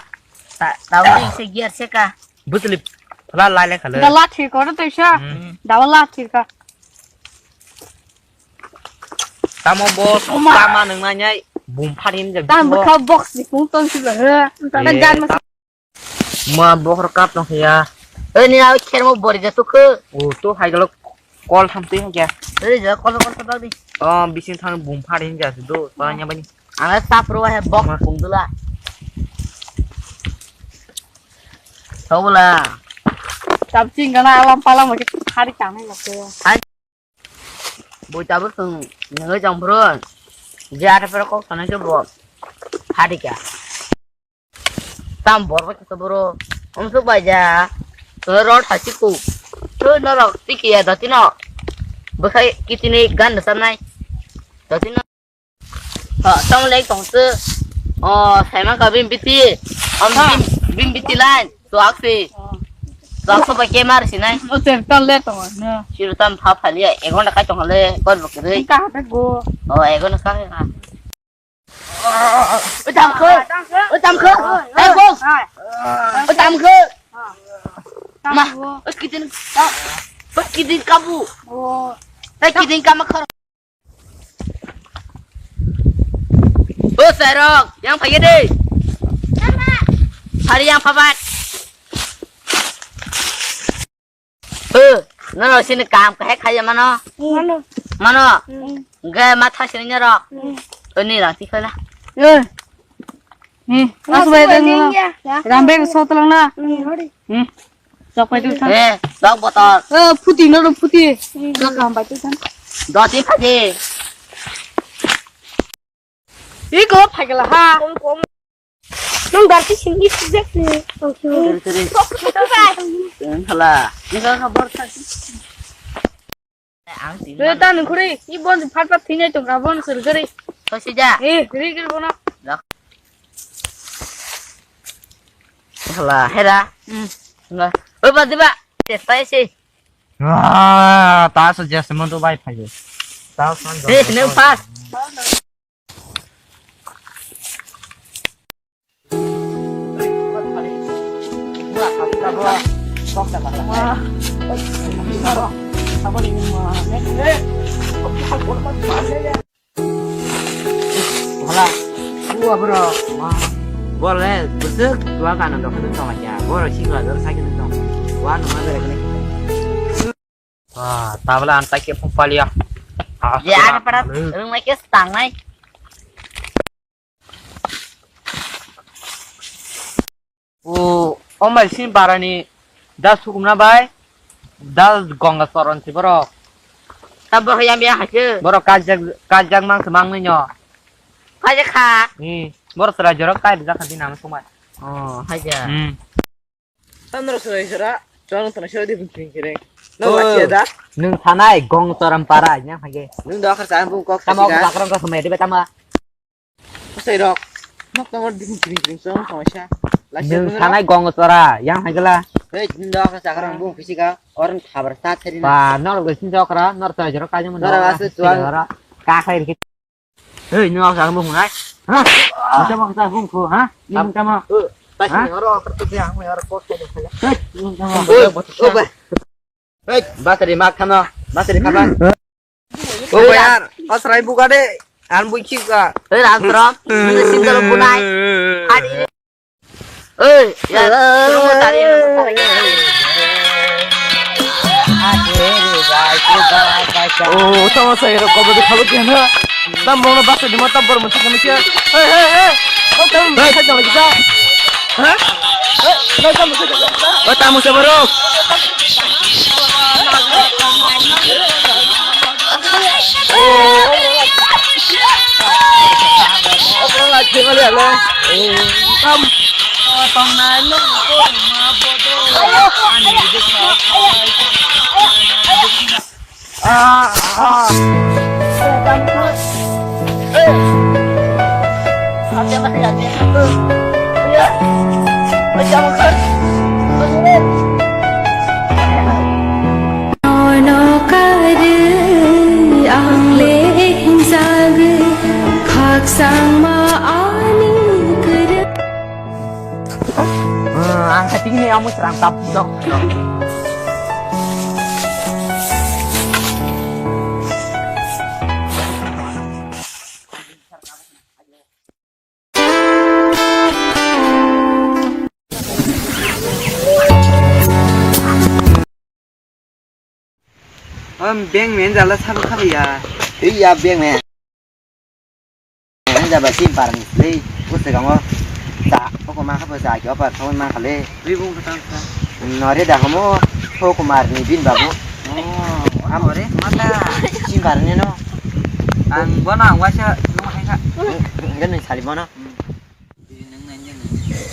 Ta, tahu ni se gear se ka. Butli la lai le khala. Da la thir ko te sha. Hmm. Da la thir ka. Tamo boss, tama nang nanyai. Bum phari hinjak. Tam bwkha box ni phung tong si ba he. Tam Eh, gan tam. Ma bokhor kap tong ya. Oi ni awi khermo bori ja tukhu. O to hai galo call tham twi hokya. Oi ja call call tabak di. O bising thang bum phari hinjak do. Tanya bani. Ang ta pro he box Ma. Phung dula. Thobula. Tam ching gana alam palam ke hari chang ni lakhe. Hai. Bui tabuk chwng nungwi chong phuru je ata phuru kok sanai khe bo phadi kha. Tam bor bai khe boro umsuk bai ja. Rod hasi ku. Twi norok tiki ya dati no. Bwkhai kitini gan da samnai. Dati no. Ha, tong lek tong se. O, saima ka bim biti. Am Ha. Bim, bim biti line. Tuak si. Oh. Tuak so ba kemar si nai. O ter tal le tong na. Siru tam pha pha liya. Egon da kai tong le. Kor bo kre. Ka ha go. O, egon ka ha. O tam ko. O tam ko. Hai go. O tam ko. Ma. O kitin. O kitin kabu. O. Hai kitin kama khar. O Sairok, yang phai de. Hari yang phabat. O, nono sini kam kahai khaya mano. Mano. Mano. Hmm. Ge matha sini nyarok. Hmm. O ni rang tikhala. Eh. Eh, Mas aswai bai dang. Ya. Rambe so tlang na. Hmm. Hmm. Sok pai dulu, sang. Eh, sok botol. Eh, phuti, no, no, phuti. Sok ham pai dulu, sang. Doti phaji. Iko phagala ha. Nung garti singgi sijak ni. Sorry, sorry. Sok phuti bai. Tengkhala. Iko khabar thak. Ang tin. Eh, ta nung khuri. I bon phat phat thinai tong ka bon sir gari. Sosi ja. Eh, ri gari bono. Dak. Hala, hera. Hmm. Hala. Oi, ba, diba? Testa isi. Ah, ta so jas mon to bai phai. Ta san. Eh, nang pas. Hala, buwa bro. Bol le, busuk, dua kana dokhe tong ya. Boro sikla dor sakhe tong. Wa no ma bere kene. Ah, tabla anta ke phung palia. Ah, ya, ada pada. Rung mai ke stang nai. O, o mai sin barani da sukumna bai, da Gonga Soron si borok. Tabok yang biya haje. Borok kajak, kajak mang se mang nai nyo. Kajak kha. Hmm, borok sera jorok kai bijak kha din ang sumai. Oh, haja. Hmm. Tamro sera sera, chong tana sera di bukring kire. No, oh, bacha da. Nung sanai Gong Soron para yang hage. Nung da khar sa bung kok. Tamo kok bakrang kok sumai di betama. Sai rok. Nok tangor ding ding ding song song sa. Lai se. Nung sanai Gong Sora yang hai gela. Hei, nung da ka sakra bung fisika. Orang khabar sa theri na. Ba, nor go sin jokra, nor ta jero ka jam. Nor asu tuan. Ka khai ri. Hei, nung sa bung nai. Ha? Nung sa bung ko, ha? Nung sa ma. Ta si oro ka tu yang me oro ko ko. Hei, nung sa ma. Hei, basari mak khano. Basari khano. O bayar, asrai buka de, an bui khika. Oi, Ram Sarom, nini sindalo bunai. Adi. Oi, ya, tunggu tadi. Oh, sama saya rok kobo de khabo kena. Tam bongna basa di mata bor musi kami kia. Hei, hei, hei. Oh, tam, hei, jam lagi sa. Ha? Hei, tam, musi kami kia. Oh, tam, musi baru. Nono karwi ang le hingjagwi, khakchangma ani kwrwi. Ang khatingni amo srang tap dok. Om beng men jala sabu khabu ya. Iya beng men. Jaba sim parang le. Uste kamo. Sa, koko ma khabu sa, kyo par, kamo ma khale. Ribung khatang sa. Nore da kamo. Koko mar ni bin babu. Oh, am ore mata. Sim parang ni no. Ang bona ang waisa nung hai kha. Enggak nih sali bono.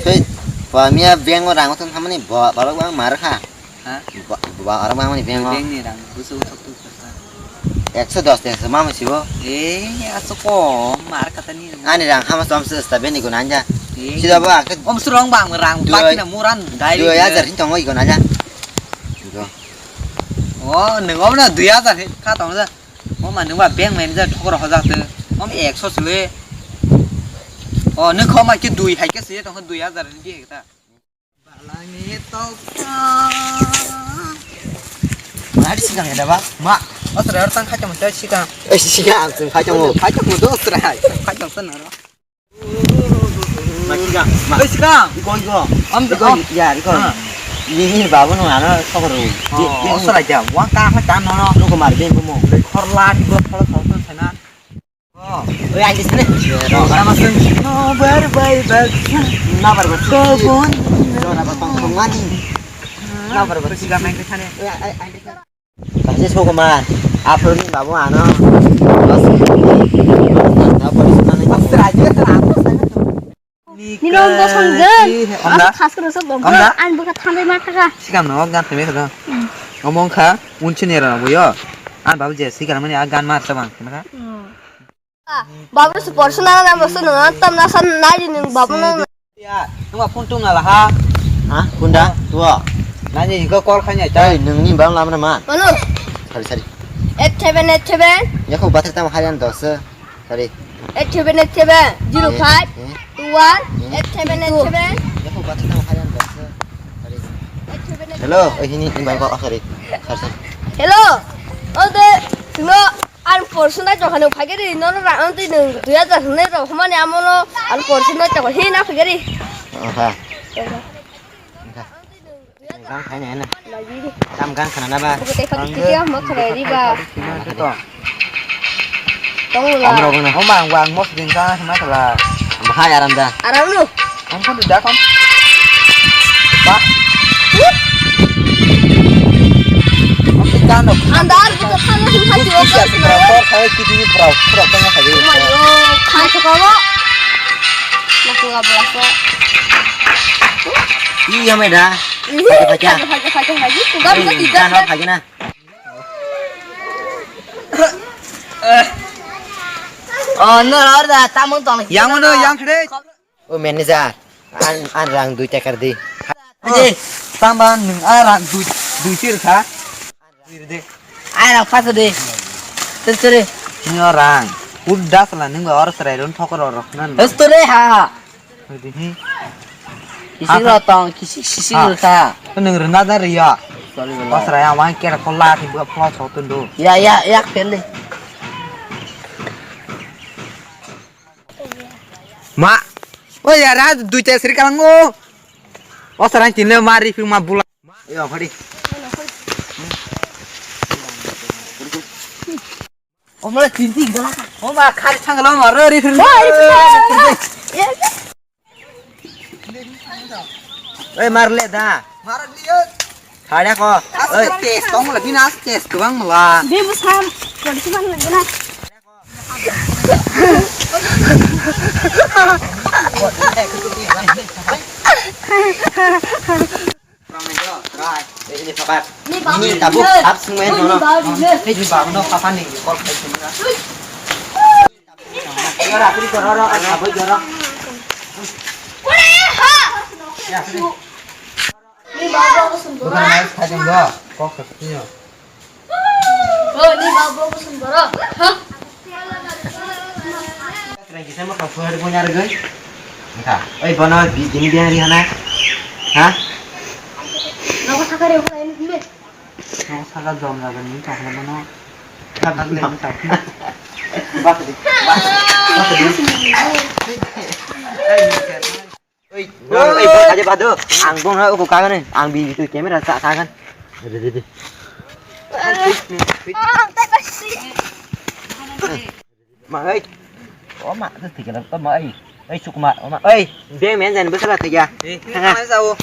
Hei, ba miya bank o rang thang thamani ba, ba, ba, mar kha. Ha? Ba, ba, orang mang mani bank o. Bank ni rang, busu uthok tu kha. Ekso dos, ekso ma masi bo. Eh, aso ko, mar kata ni. Ani rang hama som se sta beni guna anja. Eh. Sida ba, ke om surong bang rang, dua, baki na muran, dai. Dua hajar hin tongo i guna anja. Go. Oh, nung om na dua hajar he, kha tong ja. O ma nungba bank manager thokro hojak tw. Om ekso sile. O nung kho ma ki dui hai ke sile tong dui hajar ni di ta. Balani to. Nari sikang ada ba? Ma, o sra tang kha tong sikang. Eh sikang ang sung kha tong. Kha tong do sra. Kha tong sana ro. Oi, sikang. Iko, iko. Om, iko, om. Ya, iko. Ah. Ini, ini babu no ano sokoro. Oh, sala ja. Wa ka ha ta no no. Nuko mar bin mo. Khorla ni bo khorla khorla sana. Oh, oi, ai sini. Sama sing. No bar bai bai. Na bar bai. Ko bon. No na bar tong tong mani. Na bar bai. Sikang main ke sana. Oi, ai, ai. Kaisa sokoman, aphuru ni babu ano. Nino bosong jen. Amda? Khas khe rwchap bo. Amda? Ani bwkha thanbai ma thaka. Sikam no gan thangbai kha. Omo wngkha unchi ni rang boyo. Ani babu je sikam mani a gan mar tabang kha. Babu se portion na na bosu no tam na san na di nung babu no. Ya, nungba phone tung na la ha. Ha? Phone da? Tua. Nani ko call khanya ta. Ei, nungni bang lam na man. Manu. Sorry, sorry. Eight seven eight seven. Ya ko bathar tam khalian dos. Sorry. Eight seven eight seven zero five two one eight seven eight seven. Ya ko bathar tam khalian dos. Sorry. Hello, eh ini ini bang ko sorry. Sorry, sorry. Hello. Oh de, sino. Ang portion dai tongkha nung phaikhe ri, nono rang twi nung dui hajar hwnwi rw hwnmani amono ang portion dai tongkha hi na phaikhe ri. Oha. Tongkha. Oha. Gang khaina na. Lagi ri. Tam gang khana na ba. Buku tei pati titi ang mok khalai ri ba. Tong la. Amro gana. Homa ang wang mos din ka hma khala. Bahai aram da. Aram lu. Ang pun dah kon. Ba. Ang pun dah no. Andar buka khana him hati o. Bisa kita por saya kidini pura pura tengah saja. Mayo, khan chakabo. Maku abla so. Iya meda. Pakai pakai. Pakai pakai pakai. Tugas itu tidak. Pakai na. Oh, no, order, tamung tong. Yang mana yang kere? O manager, an, an rang dui tekar di. Aje, tamba nung a rang dui, dui tir kha. Dui de. Ai rang pas de. Tir tir. Nyo rang. Udda sala nung or serai ron thokor rok nan. Estore ha. Oi, dihi. Kisik lo tong, kisik sisik lo ta. Nung rwna da riya. Sorry, bro. Basra ya, wang kera kola, ti buka pula so tundu. Ya, ya, ya, pele. Ma. Oh ya, ra, dui ta sri kalang o. Basra yang tinle ma ri ma bula. Yo, khadi. Omle tinti gala. Oma khari thanglo ma ro ri. Oi, ri. Oi, mar le da. Mar le. Khada ko. Oi, test tong la bina test kwbang mala. Be musam. Kodi man le na. Ni babu ni. Ni babu ni. Ni babu no papa ni call khai sini na. Jora, kuri jora, jora, jora. Ni babu aku sembrono. Bukan main saja enggak. Kok sepertinya. Oh, ni babu aku sembrono. Hah? Kisa mo kapu hari punya harga. Engka. Oi, bono di, di, di hari hana. Hah? Nako sakari aku ini dulu. Nako sakar dom laga ni tak laga no. Tak laga ni tak. Bak di. Bak. Bak di. Oi, oi, aja bado. Ang bong ha uku kagan ni. Ang bi itu kamera sa kagan. Dede, dede. Ma oi. O ma, tu tiga tu ma oi. Oi, Sukma, o ma oi. Beng men jan bwsala tiga. Eh, ha, ha. Mana jauh?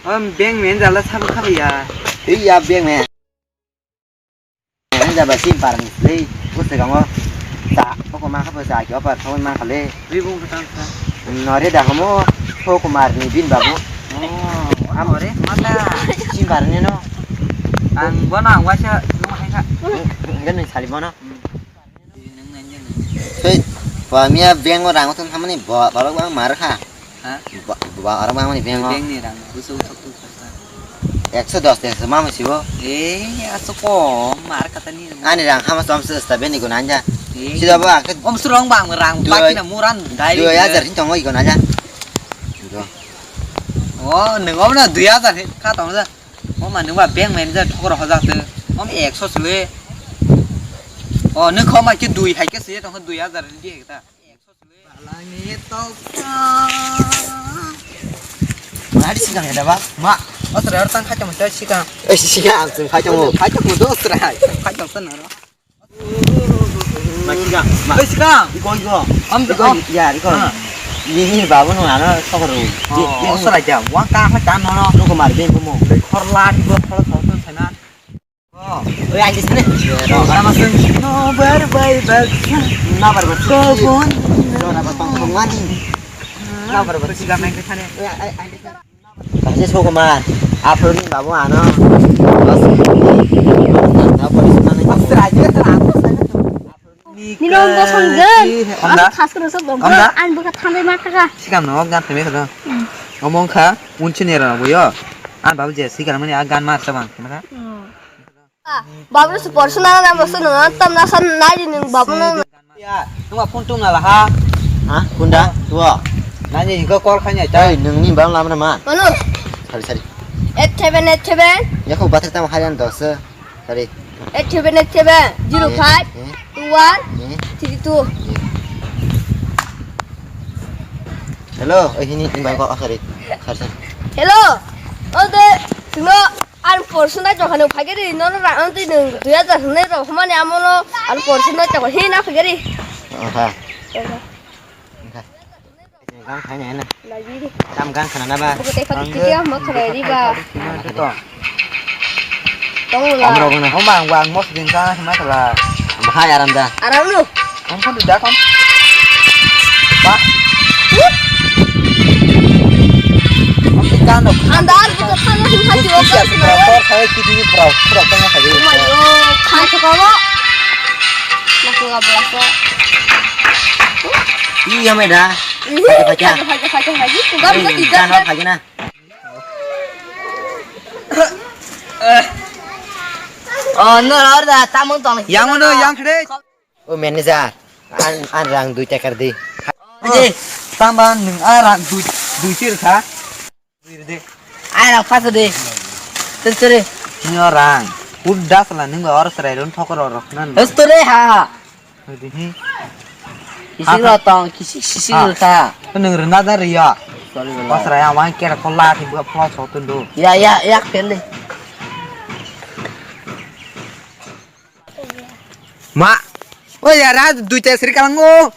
Om beng men jala sabu khabu ya. Iya beng men. Jaba sim parang le, bwswkango cha, koko ma kha bwsa ki opa thawai ma khale. Ribung khatang sa. Nore da homo, Thok Kumar ni bin babu. Oh, am ore mata. Sim parang ni no. Ang bono ang waisa nung hai kha. Enggak nih sali bono. Hei, ba miya beng o rang thang thamani ba, ba, ba, mar kha. Ha? Ba, ba, orang bang mani beng o. Beng ni rang, busu thok tu kha. Ekso dos, ekso ma masi bo. Eh, aso ko, mar kata ni. Ani rang hama som se sta beni ko nanja. Eh. Sida ba, ke om surong bang rang, dua, baki na muran, dai. Dua hajar hin tongo iko nanja. Iko. Oh, neng om na dua hajar hin, kha tong ja. O ma nungba bank manager thokro hojak te. Om ekso sile. O nung kho ma ki dui hai ke sile tong dui hajar di ekta. Ekso sile. Balangni toksa. Mari sikang ya ba? Ma, o sere tang khacha mata sikang. Eh sikang ang sung khacha mo. Khacha mo do sere hai. Khacha mo sere. Oi, sikang. Iko, iko. Am, iko, am. Ya, iko. Ah. Ini, ini babu nung ano sokoro. Oh, osra ja. Wang ka ha ta no no. Nung ko mar bin ko mo. Khor la di go khor so so sana. Oh, oi, aji sini. Sama sing. No bar bai bar. Na bar bar. Ko bon. No na bar pang pang mani. Na bar bar. Sikang nang ke thane. Oi, ai, ai. Kaisa sokoma, aphuru ni babu ano. Nino bosong je, Amda? Ang khas koro sok dong, Amda? Ang buka thambai ma thaka. Sikam no gan thambai kha. Omong kha, unchi nera boyo. Ang babu je sikam mani a gan mar sabang, kena kha. Babu su porsona na bosu no tam na san nai di nung babu no. Ya, nung phone tung na la ha. Ha? Kunda? Tuo. Nani ko call khanya ta. Ei, nung ni bam lam na ma. Manu. Sorry, sorry. Eight seven eight seven. Ya ko bathar tam harian dos. Sorry. Eight seven eight seven zero five two one three two. Hello, eh, hini, ni bai ko, ah, sorry. Sorry, sorry. Hello. Ode, tumo. Ang porsu nai tongkha nung phaikhe ri nono rang twi nung dui hajar hwnwi rw hwnmani amono ang porsu nai tongkha hi na phaikhe ri. Aha. Tongkha. Tongkha. Gang khaina na. Lagi ri. Tam gang khana na ba. Buku tei phatik titi ah ma khabai ri ba. Tito. Tong la. Amro guna. Homa ang wang mos din ka hima kala. Bahai aram da. Aram lu. Ang kon da kon. Ba. Ang di kano. Anda ar buka khana him hati o ka sima. Por khai kidney pro pro tong khai. Mayo khai to ka ba. Naku ga bla so. Iya meda. Ih, khai khai khai khai. Buka buka tidak. Khai na. Oh, no, order tamung tong. Yang mana yang kede? O manager, an, an rang dui tekar di. Aje, tamba nung a rang dui, dui tir kha. Dui de. Ai rang pas de. Tentere. Nyo rang. Udah salah nung or serai don thokor or nan. Tentere ha. Dui hi. Kisik lo tong, kisik, kisik lo kha. Nung rena da riya. Sorry, bro. Pas raya wang kera kola ti buka plus hotu do. Ya, ya, ya, pele. Ma. O yara, duita sri kalango.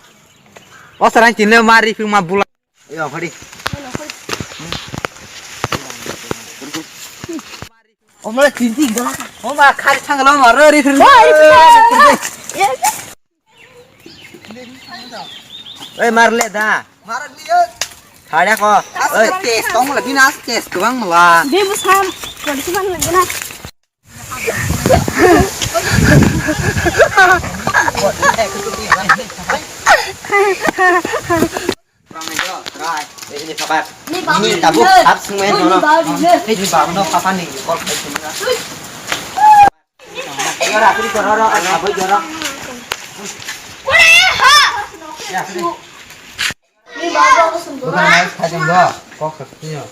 O sarang tinle ma riphi ma bula. Yo, khadi. Omla tinti gala. O ma khari thanglo ma ro riphi. Ei, mar le da. Mar le. Khada ko. Ei, test tong la bina test kwbang mala. Be musam, kodi si man le na. Ni babu ni. Ni babu ni. Ni babu no papa ni call khai sini na. Jora, kiri jora, ro, ro, ro. Ya, kiri. Ni babu aku sembara. Bukan main saja enggak. Kok sepertinya.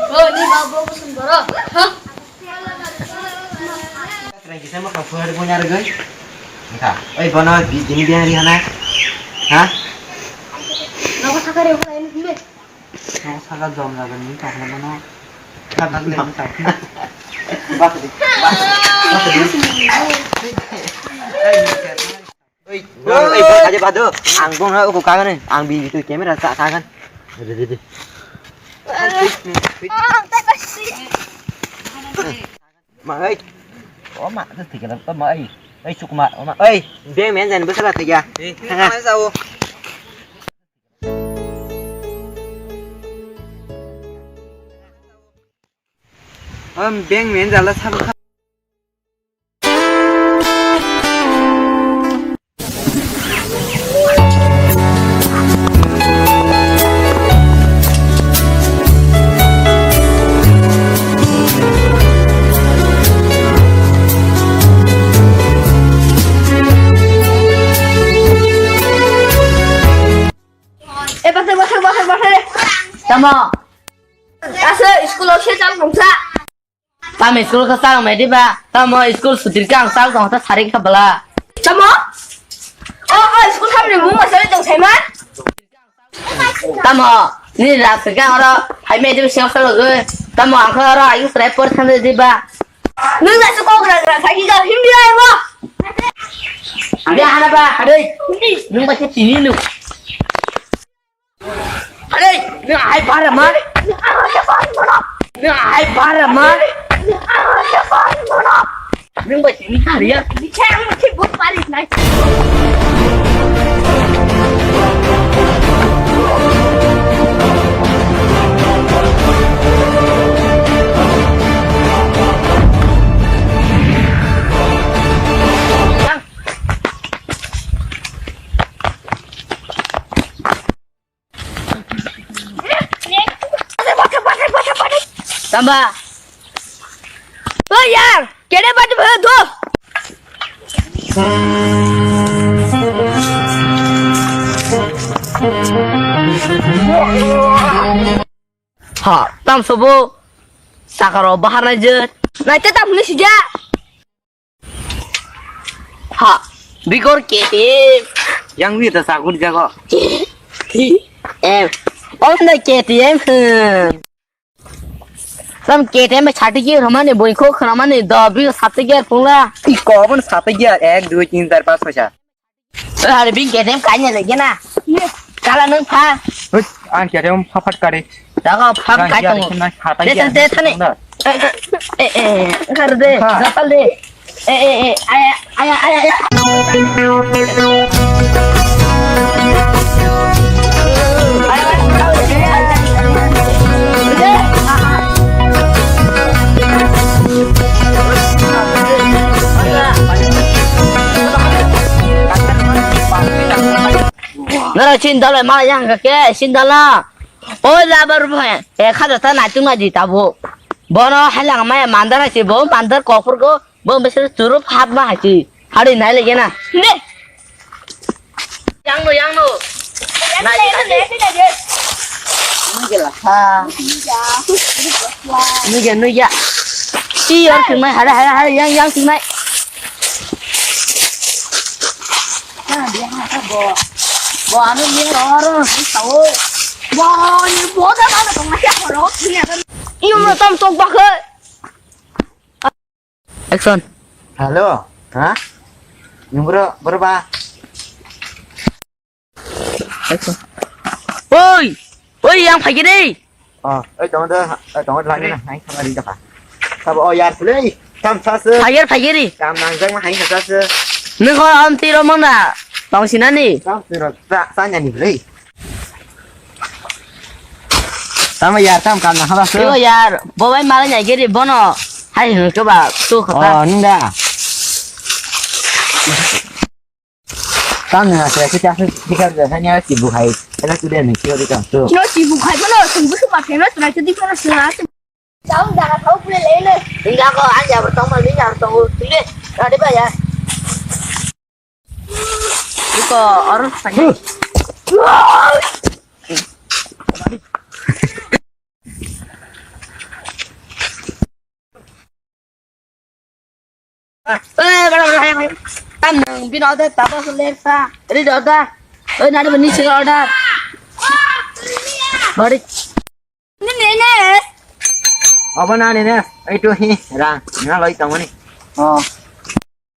Oh, ni babu aku sembara. Hah? Lagi sama kau buat punya regen. Entah. Oi, bono di, di dia di sana. Hah? Napa sakare bukan ini? Saka jom jaga ni tong na bono. Bakri, bakri. Bakri. Oi, oi, oi, oi, bado. Ang bong na uko kagan, ang bi tu camera sa kagan. Dede, dede. Ma, oi. O ma, tu tiga lang, ma, oi. Oi, sukma, o ma, oi. Beng men jan besar tiga. Eh, tanga. Mana sao? Om beng men jala sabo. Eh, bakre, bakre, bakre, bakre. Tamo. Asa school o se chal mungsa. Tamo school ka chal mai diba? Tamo school sutir ka ang chal tong ta sari ka bala. Tamo? O, o, school thamni mung ma sari tong saiman? Tamo, ni rak ka oro hai mai diba siang salo ge. Tamo ang ka oro ayu srai por thamde diba? Nung na su kok rak rak sagi ka himdi ai mo. Ada hana ba, ada. Nung ba tini lu. Hei, nung hai bara ma? Nung hai bara ma? Nung ba sini kari ya? Tamba. Oi yar, kede baju bhai do. Ha, tam sobo. Sakaro bahar nai je. Nai te tam ni sija. Ha, bigor K T M. Yang wi ta sagun jago. K T M. Oh, na K T M. Sam K T M chati ki ramani boi kho khnamani do bi sate ge pungla. I ko bon sate ge ek dui tin char panch choi sa. Are bin K T M kanya lagi na. Kala nang pha. Hei, ang K T M pha phat kari. Daga pham kai tongo. Te te te thani. Eh, eh, eh, eh, kar de. Gatal de. Eh, eh, eh, aya, aya, aya, aya. Nara chin dala ma yang ke chin dala. Oi labar bo he, e kha jota naitung na di tabo. Bono halang maya mandar hai se bo, mandar kophur go, bo besar churup hat ma hai se. Hari nai lege na. Ne. Yang no, yang no. Nai, nai, nai. Nui gela ha. Nui gela, nui gela. Si yang sing mai, hari, hari, hari, yang, yang sing mai. Bo, ani ni oro, ni tao. Bo, ni bo da na tong na ya oro, ni ya. Iyo mo tam tok ba khe. Action. Hello, ha? Yung bro, bro ba? Action. Oi! Oi, yang phai kiri. Oh, oi, tong do, oi, tong do lagi na, hai, sama di ka. Sabo, oh, yar, sulai. Tam sa se. Phai kiri, phai kiri. Tam nang jang ma hai sa se. Nung ko am tiro mang na. Tong sinani. Tam tiro, sa, sa nyani, sulai. Tamo yar, tam kam na haba se. Yo yar, bo bai mala nyai kiri, bono. Hai, hunu ke ba, tu kata. Oh, nung da. Tang na se kita se kita se hanya si buhai. Ada tu dia ni kiri kan tu. Kino si buhai mana sungguh sungguh pakai mas na jadi mana sungguh. Tahu dah tahu boleh lele. Tinggal kau aja bertemu ni yang tahu sini. Ada apa ya? Iko orang sana. Eh, bada, bada, hai, hai. Tam nang bin order, tapa suler sa. Ready order. Eh, nari bani sing order. Bari. Obo na nini, itu hi, rang, na loi tongmani. Oh.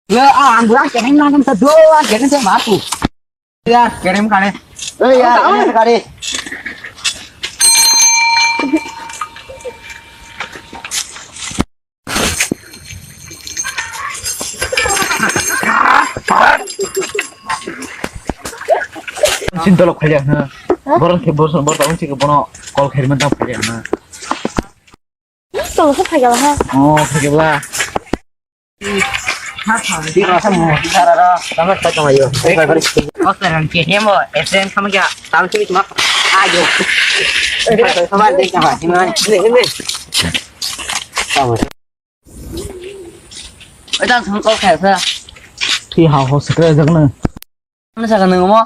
Ya, ah, ang bulan kene nang sa do, ah, kene sa mapu. Ya, kene kare. Eh, ya, kene kare. Sin tolok khaya, ha. Borok khe, borok, borok tong sik bono call khairman tang khaya, ha. Tolok khe phai gala ha. Oh, phai gala. Tira sa mo, tira ra, tama sa tama yo. Oster han ke hemo, esen sama kya, tam sini cuma ayo. Sama dek tama, sini, sini. Tama. Oi, tang sama kok kaya sa. Thi ha ho sekre jak na. Mana sa ka nang mo?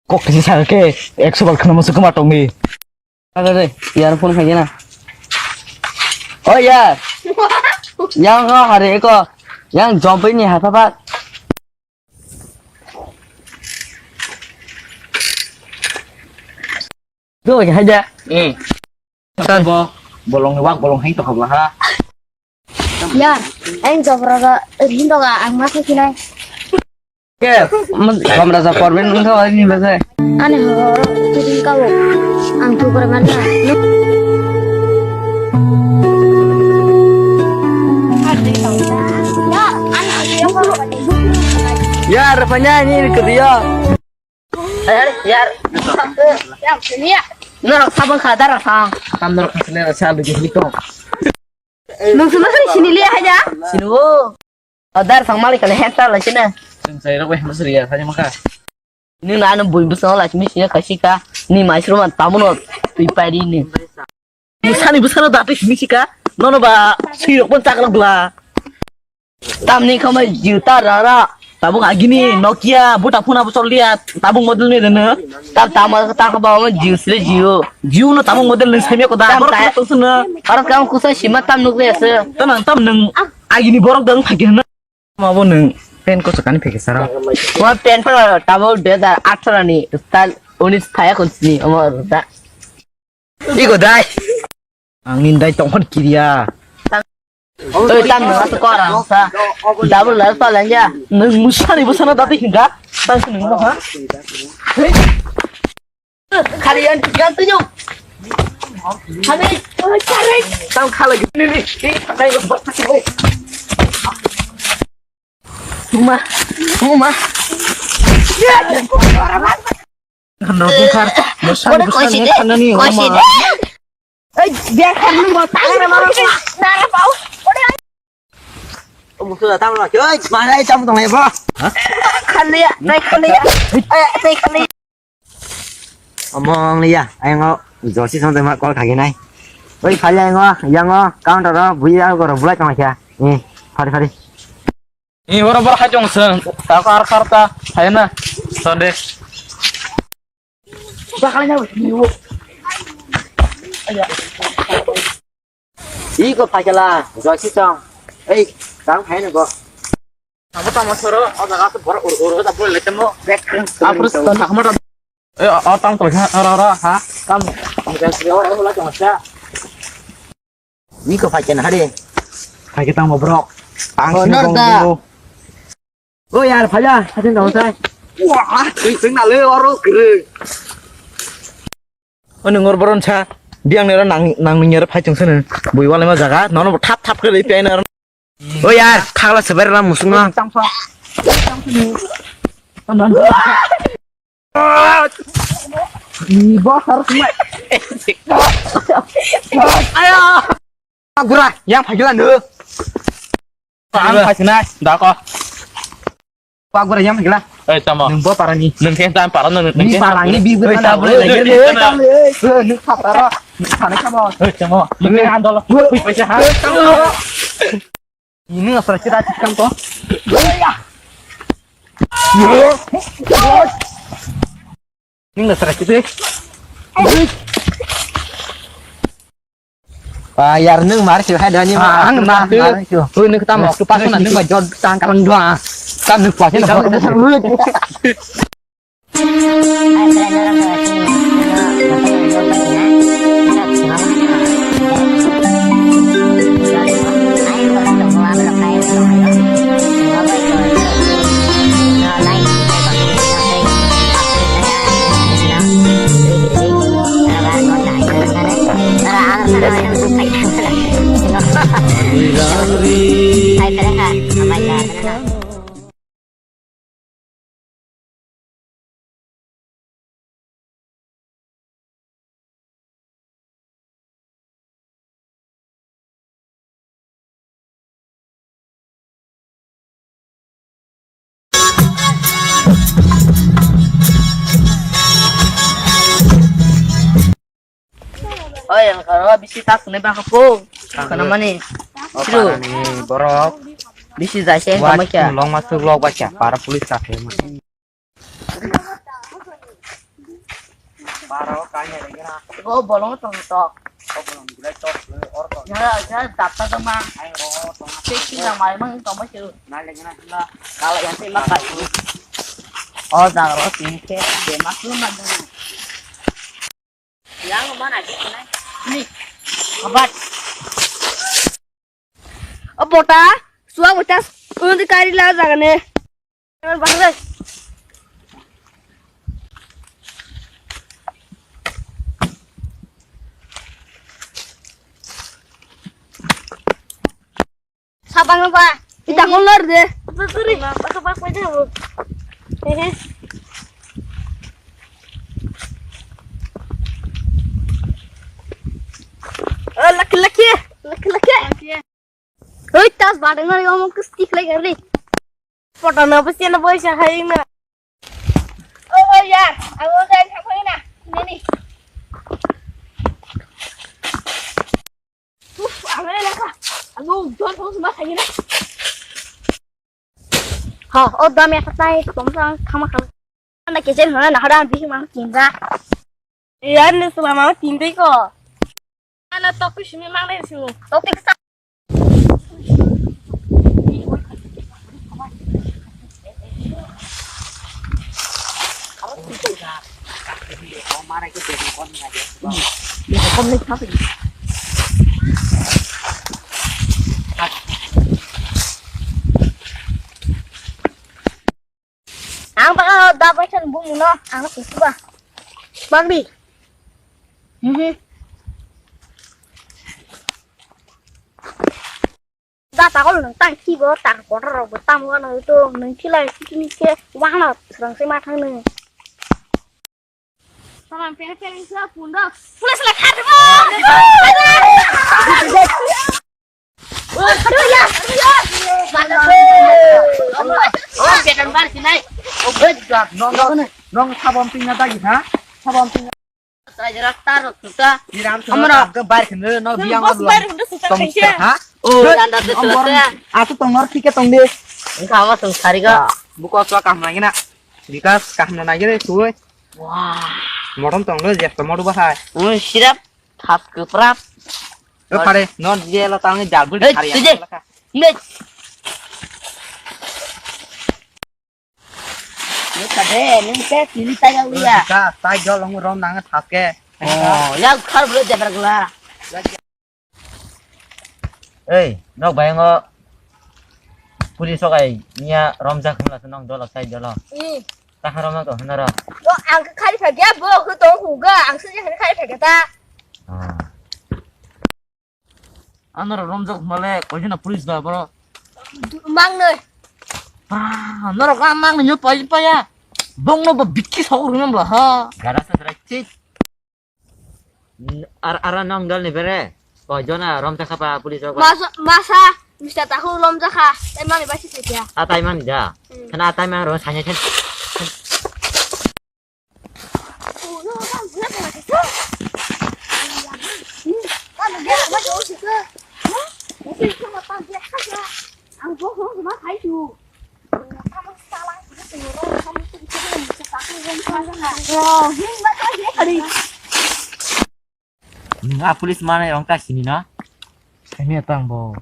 Kok kisi sa ke, ekso bal khna mo se kuma tongi. Ada deh, yar phone khai na. Oh yar. Yang ko hari ko. Yang jompai ni hai papa. Do ya haja. Eh. Sabo bolong wak bolong hai to khabla ha. Yar, ang jobra ga rin do ga ang ma khe kinai. Ke, kamra sa korben wngkha wal ni bagwi. Ani horo, tudin kawo. Ang tu korban na. Ya, ani aku yang kawo. Ya, rupanya ini ke dia. Yar, yar. Ya, sini ya. Norok sabang kha, darok sa. Tam norok khasle sa lu jihli to. Nung sunu sini sini liya haja. Sini wo. Dar sang malik kali henta la sini. Sing sai rok weh masri ya, sani maka. Ni na anu bui busong la sini sini kasih ka. Ni mai suru man tamu no tui pari ni. Ni sani busana dati sini sika. Nono ba sui rok pun cakrak bla. Tam ni kama juta rara. Tabuk agini Nokia buta phuna bosol dia. Tabuk model ni dene. Tam tama ta ka ba Jio sile Jio. Jio no tabuk model ni samya ko da. Tam borok ta. Kusuna. Arat kam kusa sima tam nuk le ase. Tanang tam nung agini borok dang phagi na. Amo bo nwng pen kochok ani phaikhe sara. Mo pen phano tabuk dui hajar atharo ni style unis phaiya khun sini omo rwda. Iko dai. Ang ni dai tongkhon kiriya. Oi tam nwng asa kora sa. Double life pa lanja. Nwng musani busana dati hinga. Tang se nwng mo ha. Khali yan, yan tuju. Khali. Tam khala gini ni. Ni pakai lo. Mama, mama. Khanda bungkar. Ore koisi de, koisi de. Ei, biar khar nung bo tang na mama. Nara pau. Ore. Musuh datang lah. Oi, mana ai tam tong ya, bro? Khali ya, naik khali ya. Eh, naik khali. Omo wng liya, ayang o josi song tongma call khagi nai. Oi, phali ayang o, yang o, counter o, buya goro bulai tong kha. Eh, phari, phari. Eh, oro bor hai jong seng, ta kar kar ta, hai na, sonde. Bakal na, ni o. Aya. Iko phaikhala, josi song. Ei, tang phai nang go. Tamo tamo soro, o jaga to bor ur ur da bol le tamo. Bek. Apro to thakma da. Eh, o tang to ha, ora ora ha. Tam. Iko phaikhala hari. Phaikhe tamo bro. Tang. Honor da. O yar, phaila, hatin dong sai. Wah, sing sing na le oro kere. Ono ngor boron sa, biang nero nang nang nero phai chong sene. Bui wale ma jaga, nono thap thap kere pi ai nero. O yar, khagla sebar ram musung na. Ni bo har kumai. Ayo. Gura, yang phagila no. Ang phai sinai, da ko. Wa gura yang phagila. Eh, tamo. Nung bo parani. Nung khe tam parano nung. Ni parani bi gura na bo. Eh, nung phataro. Nung phanai kha bo. Eh, tamo. Nung andolo. Hui paisa ha. Ini asal kita tikam to. Ini asal kita. Ah, yar nung mar sio hai dani ma. Ah, ang ma. Hui nung tam tu pas na nung ba jod tang kalang dua. Tam nung pas na. Oi, ang karo bisi tak sini bang kapo. Kana mani? O Siru. Parani borok. Bisi jai se Wa tamo kya? Long ma suk lok ba kya? Para police ka khe ma. Bara o kanya de gena. Go bolong tong to. Go bolong gilai to, or to. Ya, ya, dapta to ma. Ai ro to. Sik sik na mai mang to ma siru. Na le gena na. Kala yang se ma ka. O da ro tin ke de ma su ma de. Yang mana gitu nih? Ini. Obat. O bota, suwa bota, undi kari la jagane. Jangan bahas. Sabang ba? Ita kolor de. Sorry, aku bak pwede ho. Hehe. Oh, laki laki. Laki laki. Hoi, tas badeng na, omo kus tik lagi hari. Photo na, pasti na boy sa hai na. Oh, oh, ya. Aku udah sampai na. Ini nih. Uf, ang na lang ka. Ang udah, tapos ba kayo na. Ha, o dami atatay, tomsa kama kama. Anda kecil mana, nah, ada bisi mah cinta. Iya, ini selama cinta ko. Ana topi simi mang na simi. Topi sa. Ang baka da paisa bumung no ang kusuba. Bagdi. Mhm. Da takol nang tang kibo tang kotor rok bo tamo nang to nang kilai kini ke wahna serang se ma thang nang. Salam pere pere sa punda. Pulis la khat bo. Nong, nong sabon tingna dagi ha? Sabon tingna. Raja raktar tuta. Diram tu amra. Ke bar khende no biang bos bar khende suta tong kaisa. Ha? Oh, danda tu suta. Aku tongor tike tong de. Engka awas tong sariga. Buko swa kam lagi na. Bikas kaham na nagi re tu. Wah. Morom tong lo jep to modu bahai. Oh, sirap. Thap kwprap. O pare, non je lo tang jal bul. Hei, khari tuje. Ang laka. Nek. Nek kade, nek ke tini tai ya uya. Ka tai jol ong rom nang thap ke. Oh, ya khar bro jabra gla. Ei, nok bayango puri sokai niya romjak hwnla se nong dolok sai dolo. Hmm. Taha romjak to hwnaro. Bo ang khe khari phagya, bo khe tong huga, ang se khari phagya ta. Ah. Anoro romjak hwnle koijona police da boro. Mangnoi. Ah, norok a mangnoi nyo pai paya. Bongno bo bikki sok rungam la ha. Gara sa srai chit. Ar, ara nong dal ni bere. Koijona romjak kha pa police rok. Masa, masa, Mister Tahu romjak kha. Emang ni basi setia. Atai man da. Hmm. Kana atai man ro sanya chen. Nung a police manai rong ta sini na? Sini tang bo.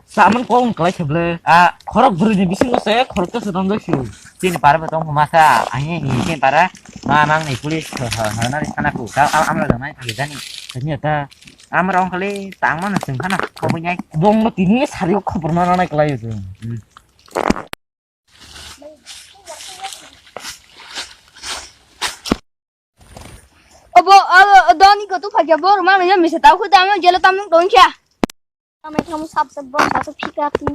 Saman kong kalai kheble. A khorok bwrwi ni bisingo se khorok ta se tong dok siu. Chini parbo tong masa ahi ni chini para ma mang ni police ha ha na sana ku. Ka am am la nai thagi jani. Tanya ta. Amra ong kali tang mana sing kana. Kau punya. Bong lo tini sari khobor mana naik layu tu. Obo, obo, doni ko tu phakya bor ma nang misa tau khu dam jelo tam nang tong kya. Tamai kamu sab sab bor sab phika tu.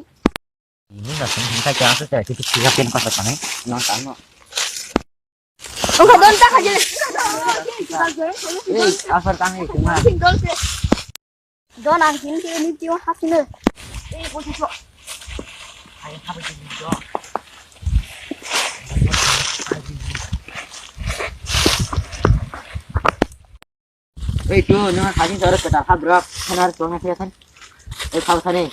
Ini dah sini kita kya tu saya kita phika pen pas apa nih? Nang tang no. Ongkha don ta khaje. Ei, asar tang ei, tuma. Don ang sini sini ni tiwa hasine. Ei, bol sisok. Ai, apa sih, don? Ei, tu, nang khaji sore kata habrak, khanar song na khasan. Ei, khau sani.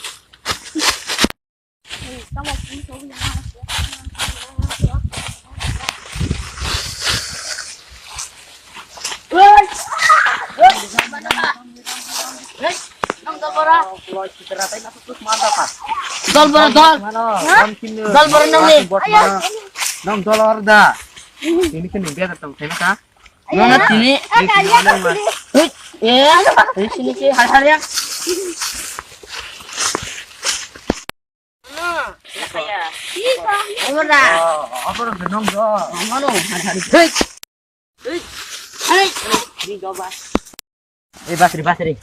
Dol boro dol. Dol boro nang ni. Nang dol or da. Ini kan dia datang, saya ka. Nona tini. Hei, eh, hei, sini ke, har har ya. Ora. Apa orang benong do? Mano, har har. Hei. Hei. Hei. Ini coba. Eh, basri, basri.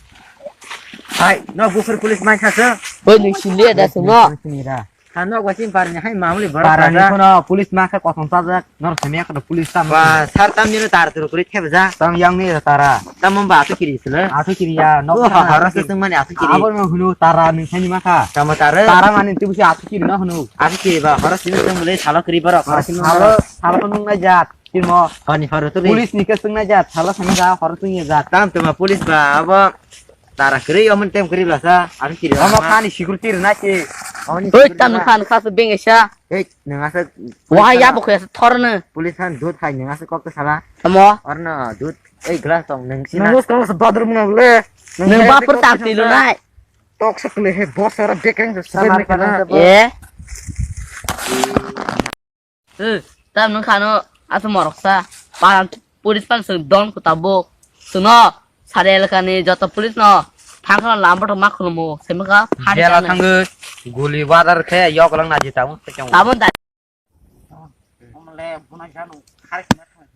Hai, no, bufur police mai khasa. Hei, ni sini ada semua. Sini da. Kha nok waising parni hai mamuli borok Parani kaja. Khono police ma khe kosom chajak, nor semia khe police tam. Ba, sar tam nino tar turu kuri theba ja. Tam yang ni tara. Tam mamba atu kiri sile. Atu kiri ya, nok Oh, tara hara atu kiri. Seseng mani atu kiri. Abo no hunu tara ni sani ma kha. Tamo tara. Tara mani tu busi atu kiri no hunu. Atu kiri ba, hara sini seng mule salo kiri borok, hara sini salo, salo nung na jat, timo. Pani hara tu ri. Police ni ke seng na jat, salo seng ja, hara tu ni jat. Tam tuma police ba, abo Tara kwrwi, omo tem kwrwi bwlasa, aro kiri Omo lama. Khani security rwna se. Omo ni Oi, security tam rwna. Khan kha se beng esa. Ei, nwng asa Wah, police ya sana. Bo khaya se thorno. Police khan dud khai nwng asa kok ta sala. Tamo? Orno dud, ei glass tong nwng sina. Nwng se kok se bathroom na le. Nwng bapur tam tilo nai. Tok se kle he boss ora bekreng se Samar super ni kana. Kana. Eh. Eh, tam nung khano, asa morok sa, paran, police pan sung don ko tabuk, suno, sari elaka ni joto police no, thang khano lambo to mak khulumo, semaka, hari Jela jana. Thangwi, guli wadar khe, yok lang naji tabuk, se chong. Tabun da. Omle, buna janu, hari kena thang.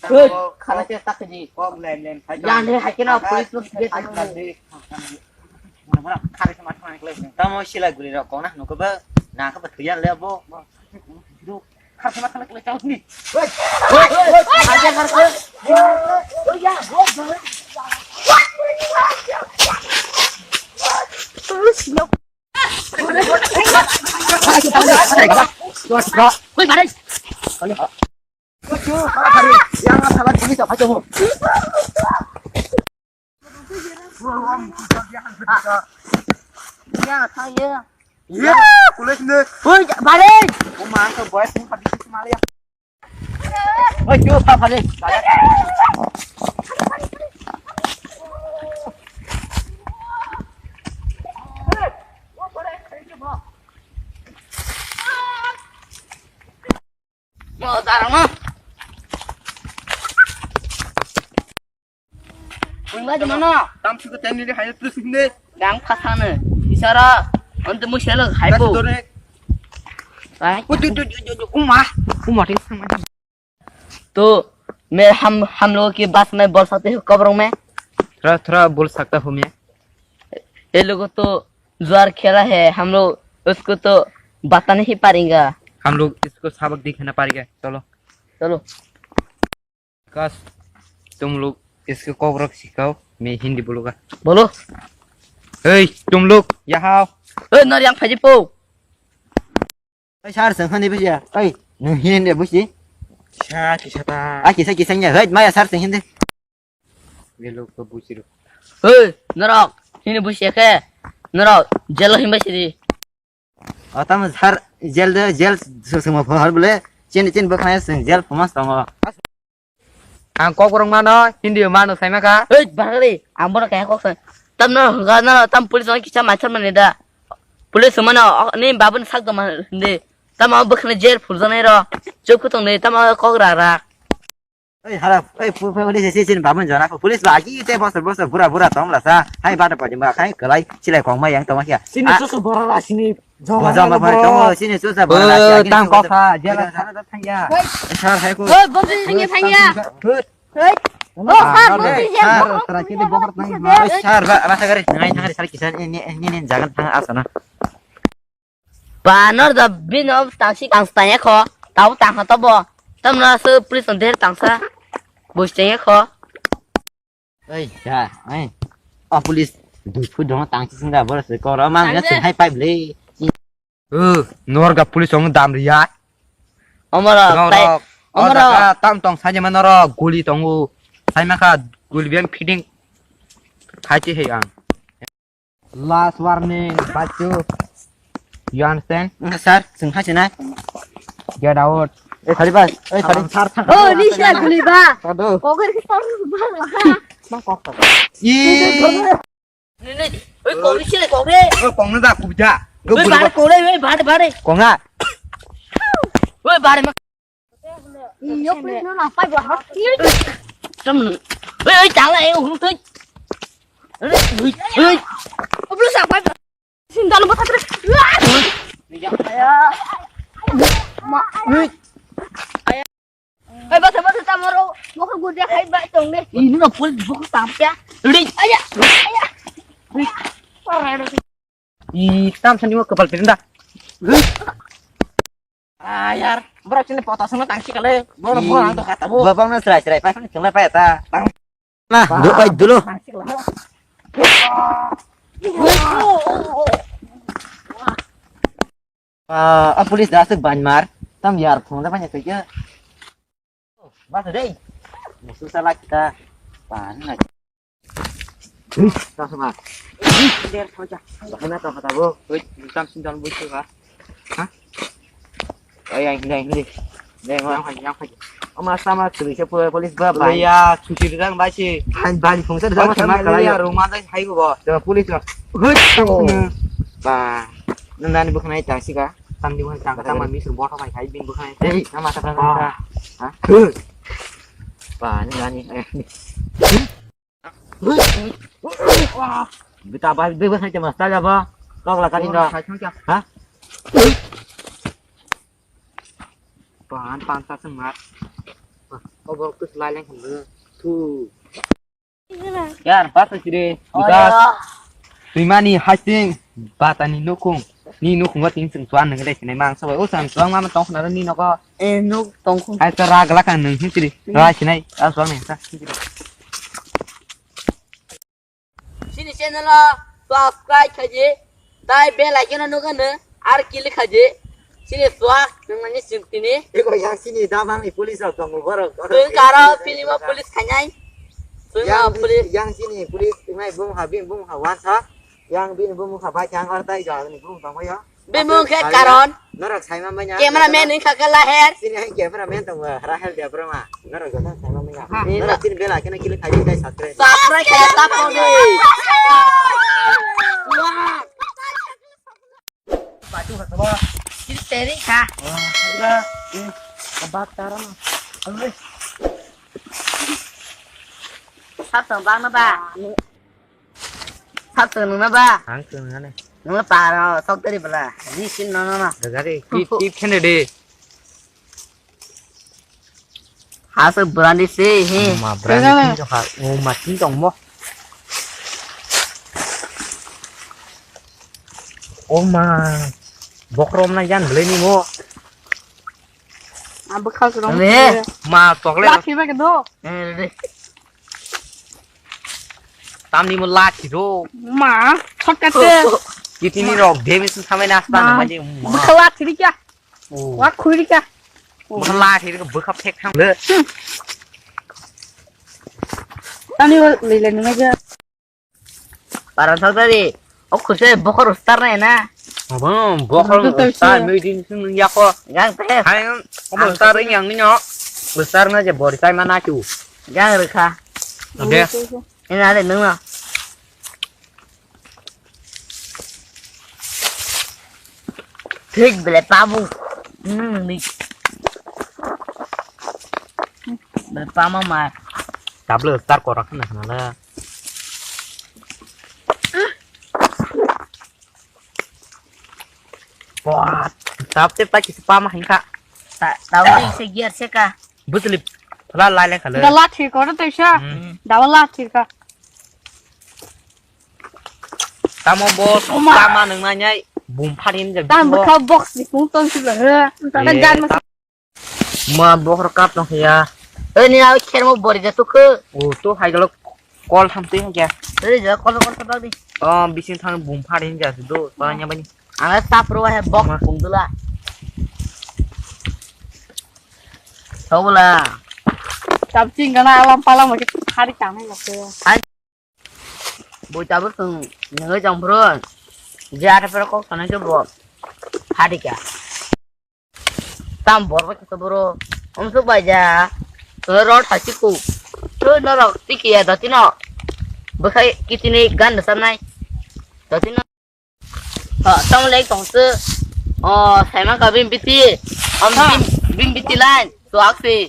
Hei, khana se tak di. Kok len len khai. Yang ni hai kena police lo sige. Khari sama thang kle. Tamo sila guli rok kong na nuko ba na ka ba thuya le bo. Khari sama thang kle chau ni. Hei, hei, hei, aja khar kle. Mo darang no. Wngla jemano. Tam suka tani le hayo tu sinde. Yang phasano. Isara. Ante mo selo haibo. Dore. Bai. Udu du du du du uma. Uma tin sama. तो मैं हम हम लोगों की बात में बोल सकते हो कब रंग में? थोड़ा थोड़ा बोल सकता हूँ मैं। ये लोगों तो जुआर खेला है, हम लोग उसको तो बता नहीं पाएंगे। हम लोग इसको सबक दिखाना पड़ेगा। चलो। चलो। विकास, तुम लोग इसको कॉकरोच सिखाओ, मैं हिंदी बोलूंगा। बोलो। हे, तुम लोग यहाँ आओ। ए, नर yang phaji po. Ai, sar seng hani bisi ya. Ai, nung hin de bisi. Sa kisa ta. Ai, kisa kisa nya. Hei, maya sar seng hin de. Belo ko busi ro. Hei, norok, hini busi ke. Norok, jelo himba sidi. O tamo sar jel de, jel suma phar bole. Chin chin bokhnai seng jel phamas tongo. Ang kok borok mano, hindi mano sai maka. Hei, barali, ang bono kaya kok sai. Tam no, ga na tam police no kisa machar mani da. Police mano, ni babun sak do mani. Tam ang bokhnai jel phurjanai ro. Chuk tong ni, tam ang kok ra ra. Oi, hala, oi, pu-, pu-, police, si, si, bamun jona, police ba, ki te bosor, bosor, bura, bura, tong la sa, hai, bada, padi, ma, khai, kelai, silai, kong, ma, yang, tong, ya. Sini susu bora la, sini. Boja, ma, bora, tong, sini susu bora la, si, tang, kok, ha, jela, thang, ya. Sar, hai, ko. Oi, bosi, thang, ya, thang, ya. Hut. Hei. Oh, sar, bosi, sar, tera, kini, bohor, tang, ma. Oi, sar, ba, rasa, gari, ngai, thang, sar, kisan, ini, ini, ini, jangan, thang, asana. Ba nor da bino tangsi tang tang ya kho. Tau tang kho to bo. Tam na se police on der tang sa. Bus tang ya kho. Ei, ja, ei. O police dui phu dong tang si singa bor se kor ma ya se hai pipe le. Nor ga police ong dam ri ya. Omoro, omoro. Tam tong sa je ma noro guli tongo. Sai ma kha guli ben fitting. Khai ti hei ang. Last warning, bachu. You understand? Sir, sing hai sinai. Get out. Eh, khali bas. Eh, khali sir. Oh, ni sir, khali ba. Kado. Kok ke sir ba. Ma kok ta. I. Ni, ni. Oi, kok ni sir, kok ni. Oi, kok ni da, ku da. Oi, bare, kok ni, oi, bare, bare. Kok nga. Oi, bare ma. Iyo, please, no, no, five, what? Tam. Oi, oi, chala, eh, uru, oi. Oi, oi. Oblo sa, five. Sindal mo satre. Ma. Oi. Oi, bata, bata, tamoro. Mo ko gurja khai ba tong ne. Ini no pol bo ko tampya. Oi. Aya. Aya. Oi. Parado. I tam sani mo kapal pirinda. Ah, yar, borok chini pota songno tangsi kale. Boro, boro ang to kata bo. Babang na serai serai, pasang chengla pa ta. Na, do pai dulo. Ah, a police da se ban mar. Tam yar phone da ban ya kaya. Bata dei. Musu sala kita. Pan na. Ui, ta sama. Der soja. Bahana ta kata bo. Ui, tam sin dan bo ka. Ha? Ai ai, hindi, hindi. Dei ma. Yang hai, yang hai. Oma sama tu se police ba bai. Ya, chuti dang bai si. Ban ban phung sa dang sama kala ya. Roma dai hai bo. Police lo. Hui. Ba. Nang nani bukhna ita sika. Tam di bukhna tang tang ma misur botha bai hai bin bukhna. Ei, nama ta. Ha? Ba, ni nani. Bita ba, bebe hai te masta ja ba. Kok la kani no. Ha? Pan pan sa seng mat. Kok bok kus lai leng khum. Tu. Yar, bata sire. Oh, bigas. Ya. Twimani hasing batani nukung. Ni nukung wa ting sing tuan nang dai sinai mang sabai. O sang tuan mama tong khna ni noko. Eh, nuk tong khung. Hai ta ra gala kan nang sing siri. Ra sinai. A suang ni sa. Sini channel o subscribe khaji. Tai bell icon no nukha no, ar click khaji. Sini swak, nang nani sing tini. Eko yang sini damang ni police rok tongo borok. Sing karo film o police khainai. Sing yang, police. Yang sini police, tingai bung ha, bing bung ha, wansa. Yang bini bumung kha bai khe ang or tai jora ni bumung tong yo. Bimung khe karon. Norok sai man bai nya. Camera man wngkha khe Laher. Sini hai camera man tong ba Rahel Debbarma. Norok joto sai man bai nya. Norok sini bela khe na kili khai dai subscribe. Subscribe khe ta pon di. Wah. Batu kha ba. Sini teri kha. Wah, ba tara ma. Sab tong bang na ba. Sab tong nung na ba? Ang tong nung na. Nung na para sok teri bela. Ni sin no no no. Gagari, tip, tip khene de. Ha se brandi se he. Ma brandi tin tong ha. O ma tin tong mo. O ma. Bokrom na yan bele ni mo. Ang bwkhak rong. Re. Ma chocolate. Lakhi ba kedo. Eh, re. Tamni mo lakhi ro. Ma, shortcut te. Kitini rok demi sun samai na asta na maji ma. Bwkhak lakhi ri kya? Oh. Wa khui ri kya? Bwkhak lakhi ri bwkhak phek thang le. Tani le le nunga ja. Parang thok tadi. O khurse bokhor ustar na na. Abang bokhor ustar mui din sung yako. Gang te. Hai, o ustar yang ni no. Ustar na je bor sai mana chu. Gang rekha. Oke. Ina le nung no. Thik bele pabu. Hmm, ni. Pama ma. Tablo star korak na kana la. Wah, tap te pa kisi pama hingka. Ta, ta use gear se ka. Butli phala lai lai khala. Gala thir koro to isa. Hmm. Dawa la thir ka. Tamo bo Oma. Tama nang nai bum pharin ja. Tam bikho. Bokha box ni kung tong si ba he. Eh, gan ma. Ma bokhor kap tong ya. Eh, ni awi kher mo bori ja tukhu. O to hai galo kol tham tui ya. Eh, ja kol kol sabak di. Oh, bising thang bum pharin ja do. Tanya bani. Ang la tap ro he box kung dula. Thobla. Tap ching gana alam palam ke hari tang ni lako. Bui tabuk chwng nungwi tong phuru je ata phuru kok sanai khe bo phadika. Tam bor bai khe boro umsuk bai ja rot hai si ku. Twi norok tiki ya dotino bwkhai kitini gan da samnai dotino. Tamo lek tong se. O saima ka bin biti. Am bin biti line. Tuak si.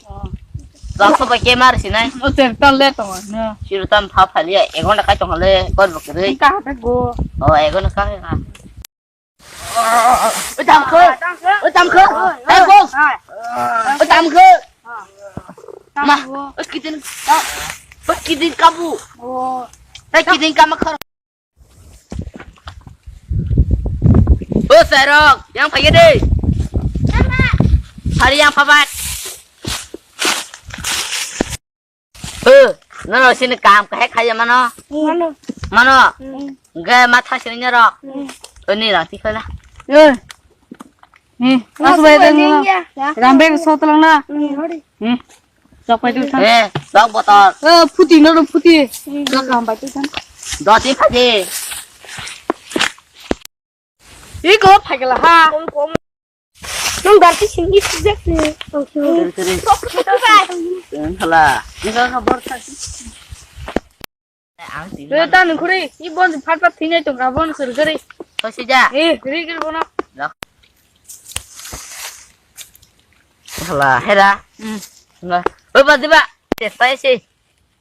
Tuak so ba kemar si nai. O ter tan le tong na. Siru tam pha pha liya. Ek ghonta kai tong le kor bokre. Ka ha go. O ek ghonta ka ka. O tam kho. O tam kho. Hey boss. O tam kho. Ma. O kitin. O kitin kabu. O. Hey kitin kama khar. O Sairok, yang phai de. Hari yang phabat. O, nono sini kam kahai khaya mano. Mano. Mano. Hmm. Ge matha sini nyarok. Hmm. O ni rati khala. Eh. Eh, mas bai deng. Rambe sotlang na. Hmm. Hmm. Sok pai tu san. Eh, sok botol. Eh, phuti no phuti. Sok ham pai tu san. Doti phaji. Iko phagela ha. Nung garti singgi sijak ni. Seri, seri. Sok phuti bai. Hala. Iko khabar sa. Ang sini. Re ta nung khuri. I bon phat phat thinai tong ka bon sir gari. Ko sija. Eh, gari gari bono. Hala, hera. Hmm. Nga. Oi, ba, diba? Testa isi.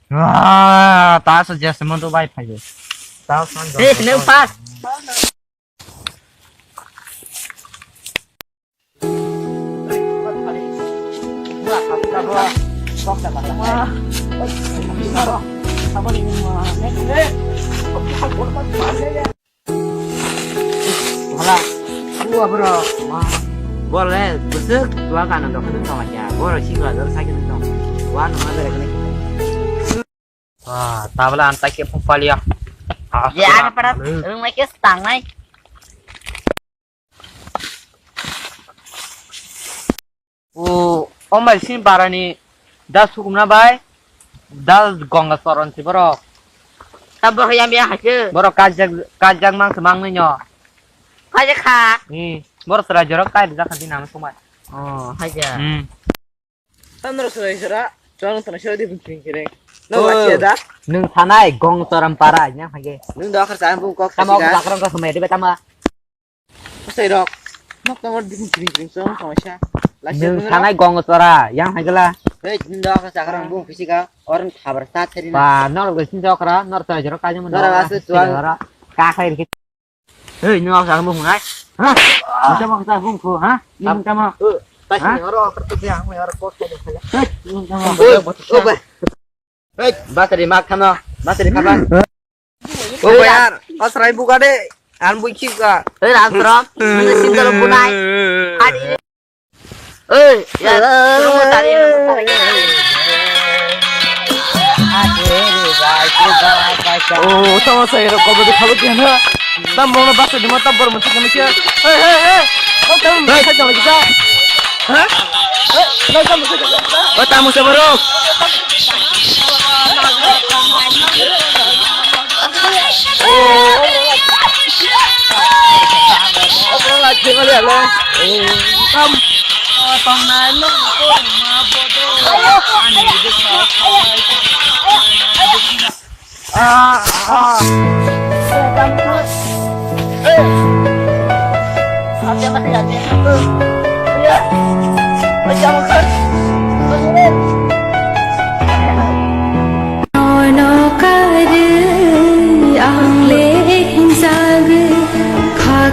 Wah, ta so jas mo to bai phai. Ta san. Eh, nang pas. Wala, ua bro, ma. Bole, besek dua kana dokhe tong ya. Boro singla dor sakhe tong. Wa no ma dere kene. Ah, tabla anta ke phalia. Ah, ya, ada pada. Rumah ke stang nai. O, o mai sin barani da sukumna bai da Gonga Soron si borok. Ta borok yam ya haike. Borok kajak kajak mang se mang nyo. Kajak kha. Ni borok sera jorok kai da kha din am sumai. Oh, haja. Hmm. Tamro sera sera chong tana sera di bung kring kring. No wasia da. Nung thanai Gong Soron para nya haike. Nung da khar sa bung kok. Tamo sa. Kok sa mai de tama. Sai rok. Nok tongor dihun kring kring song song sa. Nwng sanai gong chora, yang hai gela. Hei, nda ka sakra bung fisika, orang khabar sa theri na. Ba, nor go sin jokra, nor sa jero kajam. Nor ase tuan. Ka khai ri. Hei, nor sa bung nai. Ha? Nda ma sa bung ko, ha? Ni nda ma. Ta si oro kar tu yang me oro kos ko de khala. Hei, nda ma. Hei, ba. Hei, basari mak khano, basari khaban. O bayar, asrai buka de, an bui khika. Hei, Ram Sarom, nini sindalo bunai. Adi. Hei, ya, tolong tari, tari. O, sama saya rokok betul kalau dia na. Tam mau basari mata baru masuk kami kia. Hei, hei, hei. Kau tahu masuk kami kita? Hah? Hei, kau tahu masuk kami kita? Kau tahu masuk baru?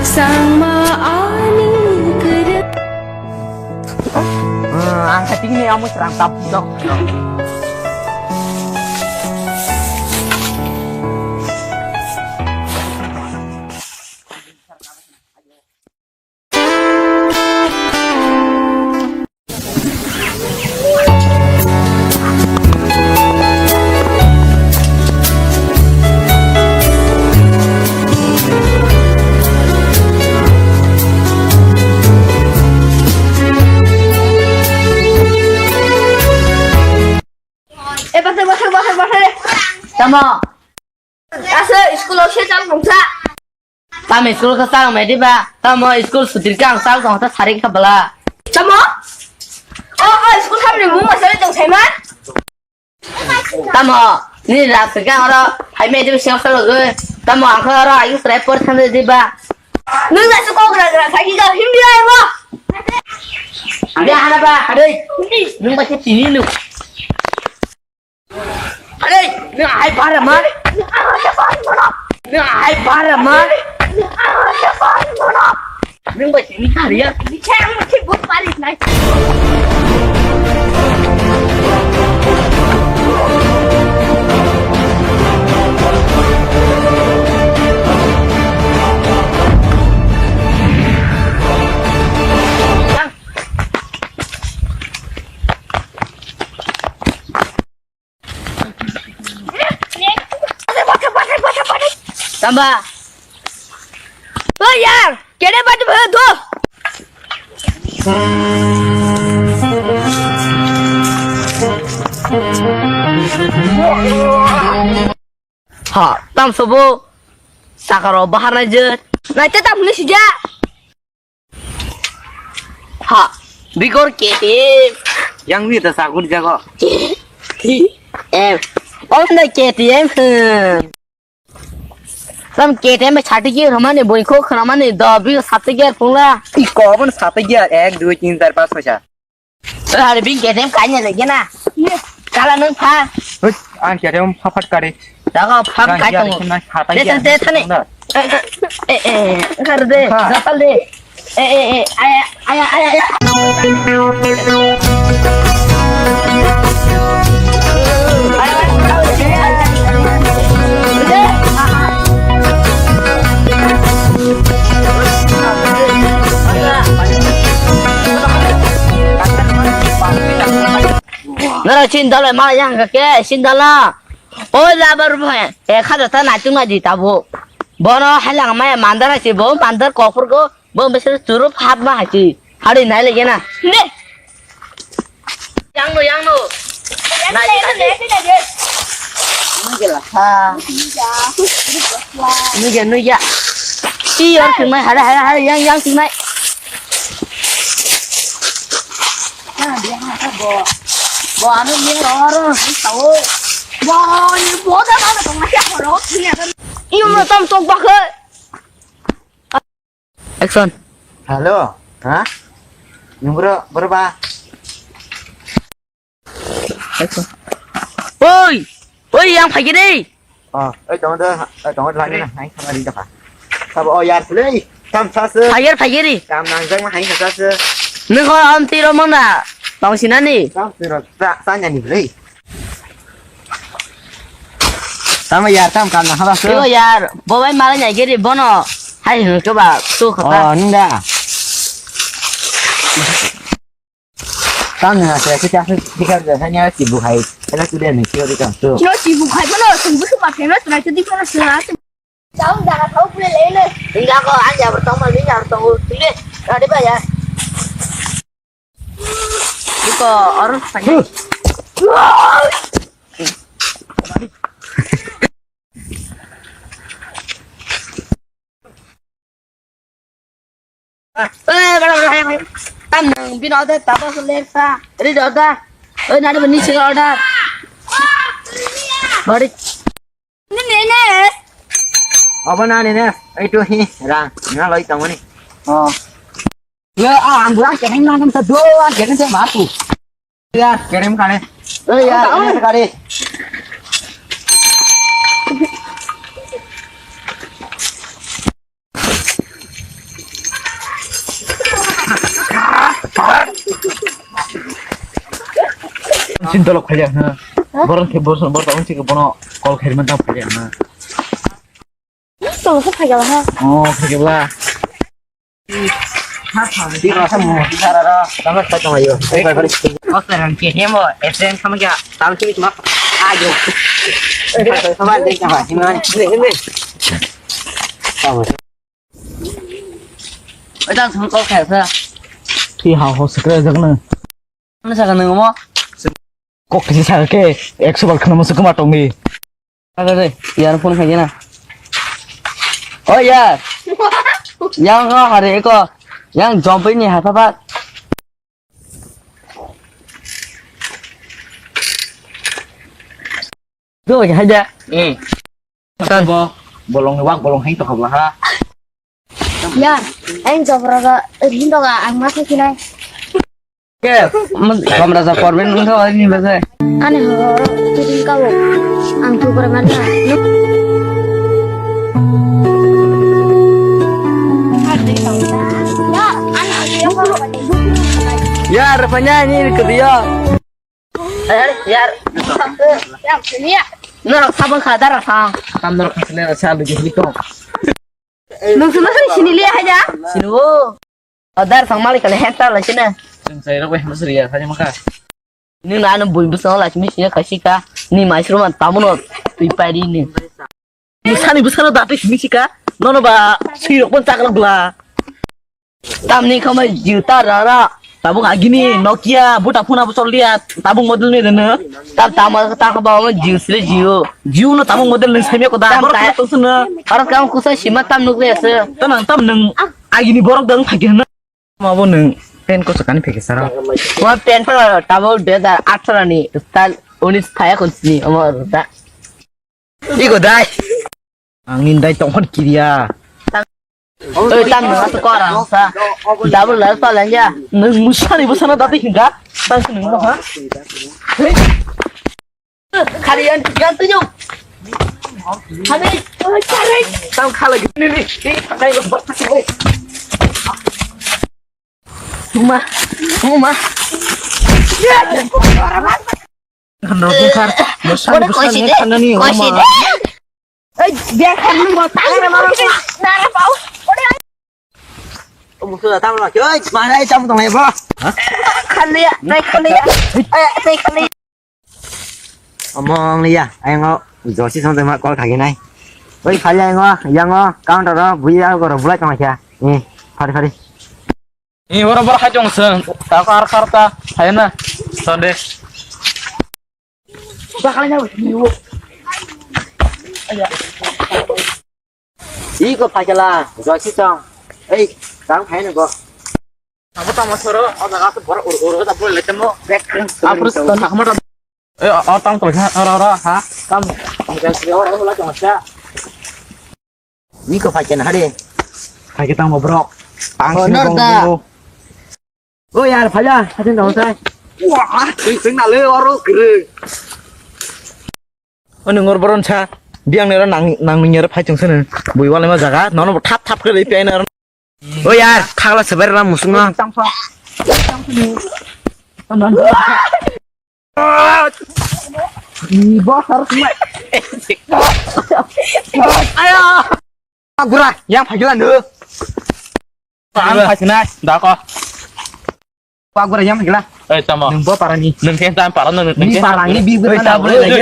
Sangma ani kere. Ang khatingni amo serang tap dok. Eh, pasal, pasal, pasal, pasal. Tamo. Asa school o se chal tongsa. Tamo school ka chal mai diba? Tamo school sutir ka ang chal tong ta sari ka bala. Tamo? O, o, school khamni mung masari tong saiman. Tamo, ni rak ka oro hai mai diba siang salo go. Tamo ang ko oro ayu srai por tham diba. Nung na su kok rak rak khai ka him dia mo. Dia hana ba, adai. Nung ba se tini nu. Adai, nung hai bara ma. Nung hai bara ma. Nung ba sini kariya. Tamba. Oi yar, kene baju bhai do. Ha, tam sobo. Sakaro bahar nai je. Nai te tam huni sija. Ha, bigor K T M. Yang wi ta sagun jago. K T M. Oh, na K T M. Hmm. Sam K T M chati ki ramani boi kho khamani do bi sate ki ar pungla. I ko ban sate ki ar ek dui tin char panch choi sat. Hari bing K T M kanya lagi na. Kala nung pha. Hei, ang K T M pha phat kari. Daga phang kai tongo. Thani. Eh, eh, eh, kar de, sapal de. Eh, eh, eh, aya, aya, aya, aya. Nara chin dala ma yang ke chin dala. Oi labar bhai, ek hajar ta naitung nai di tabo. Bono hailang maya mandar asi bo, mandar kophur go, bo besar churup hap ma hasi. Hari nai lagi na. Ne. Yang no, yang no. Nai, nai, nai, nai. Nui gela ha. Nui gela, nui gela. Ti yor sing mai, hari, hari, hari, yang, yang sing mai. Bo, bo ano ye oro, tao. Bo, bo da ma tong ma ya oro, ni ada. Iyo no tam tok bakhe. Action. Hello, ha? Nungro, berba? Action. Oi, oi yang phai gini. Oh, oi, tong do, oi, tong do lagi na, hai, sama di depan. Sabo, oh, yar, play. Tam sa se. Phai gini, phai gini. Tam nang jang ma hai sa se. Nung ko am tiro mang na. Tong sinani. Tam tiro sa, sa nyani play. Tamo yar, tam kam na haba se. Yo yar, bo bai mala nyai giri bono. Hai hung ke ba, tu khata. Oh, nda. Tang na se se ka se dikar ja sa nya si bu hai. Ela tu de ni kyo de kam tu. Kyo si bu khai bono, sung bu sung ma khe no, try to di kono sung a. Chao jaga thau pule le ne. Inga ko an ja bertong ma ni ja bertong u tile. Ade ba ya. Iko or. Eh, bada, bada, bada. Tam nang bin order, tabo se ler sa. Ready order. Eh, nari bani sing order. Bari. Ni ne ne. Abo na ne ne. Ai tu hi rang. Na loi tamo ni. Oh. Ya, ah, ang buang keneng nang sa do, ang keneng sa matu. Ya, kerem kare. Eh, ya, kerem kare. Sin tolok phaiya ha. Borok khe borok borok tabuk chikhe bono call khairima tang phaiya ha. Tolok khe phaiya ha. Oh, phaiya bla. Tiro sa mo, tiro ro, tama sa tama yo. Oke, rang ke hemo, esen sama kya? Tal sini cuma ayo. Sama deh, sama, sini, sini. Sama. Oi, tang song kok kaya sa. Twi ha ho sekre jak na. Mana sa ka nang mo? Kok kisi sa ke, ekso bar khana mo se kma tong ni. Ada deh, yar phone kaya na. Oh yar. Yang ko hari ko, yang jompai ni ha pa pa. Doi hai da. Eh. Tan bo bolong ni wak bolong hai to khabla ha. Ya, ain jobra ga rin doga ang ma khinai. Ke, jobra ja korben nang to ni ba se. Ani ho, tu din ka bo. Ang tu kore man na. Ya, ani ho. Ya, rupanya ni ke dia. Eh, yar. Norok sabang kha dara sang. Tam norok kha sene sa lu jihli to. Nung sunu sini sini liya haja. Sini wo. Dar sang malik kali henta la sini. Sing sai rok weh masri ya saja maka. Ni na anu bui busong la sini sini kasih ka. Ni mai suru man tamuno tui pari ni. Ni sani busano dati sini sika. Nono ba sui rok pun cakla bla. Tamni khamai jiu ta rara. Tabuk agini Nokia buta phuna bu choliya. Tabuk model ni dene. Tab tama ta kha ba jiu sile jiu. Jiu no tabuk model ni saimya ko da. Tam borok ta. Kha tong sene. Aro kam kusa sima tam nuk le se. Tanang tam nang agini borok dang phagi na. Ma bo nang pen ko sakani phege sara. Mo pen pa tabuk dui hajar atharo ni. Tal unis thaya kon sini. Omo ta. Iko dai. Ang ni dai tongkhon kiriya. Oi, tam nang ato kora sa. Double la pa lanja. Nang musani busana dati hinga. Tang nang mo ha. Khali yan yan tu nyong. Khali. Tam khala gini ni. Ni kai lo. Uma. Uma. Kan rokong kar, bosan, bosan, koisi de, koisi de. Ei, biar kan lu mau tangan sama orang. Nara pau. Oi, musuh datang lagi. Oi, mana ikan tong lebo? Kan dia, naik kan dia. Eh, naik kan dia. Omong liya, ayango josi song tema call kagi nai. Oi, phali ayango, yango, counter ro, buya go ro bulai tong kya. Eh, phari phari. Ni oro bor hai tong seng, ta kar kar ta, hai na, Sunday. Bakal na, ni wo. Iko phakela, josi tong. Ei, tang hai na go. Abo tamo soro, o jaga to bor ur ur ta bol le tamo. Apro to nakma ta. Eh, o tang to ha, ora ora ha. Tam. Ora ora la tong sa. Ni ko phai ken hari. Phai ke tang mo brok. Tang sini bong bong. Oh yar, phaya, hatin dong sai. Wah, sing sing na le oro kere. Ono ngor boron sa, biang nero nang nang nero phai chung sene. Bui wale ma jaga, nono thap thap kere pi ai nero. Oh yar, thagla seber la musung na. Tang sa. Tang sini. Tang sini. Ayo. Agura, yang phagila no. Ang phagina, dako. Agura yang phagila. Eh, tamo. Nung bo parani. Nung khe tam parano, nung khe. Parani bi bi na bo le.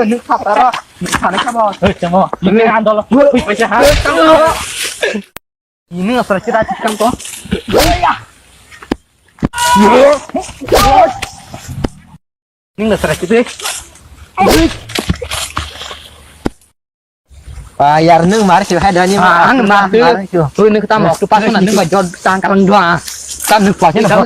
Nung khataro. Nung khane khabo. Eh, tamo. Nung andolo. Hui paisa ha. Ini nggak pernah kita cikam kok. Nung da sara kiti. Ah, yar nung mar si hai dani ma. Ang mar si. Ui nung tam tu pas na nung ba jod tang karang dua. Tam nung pas na.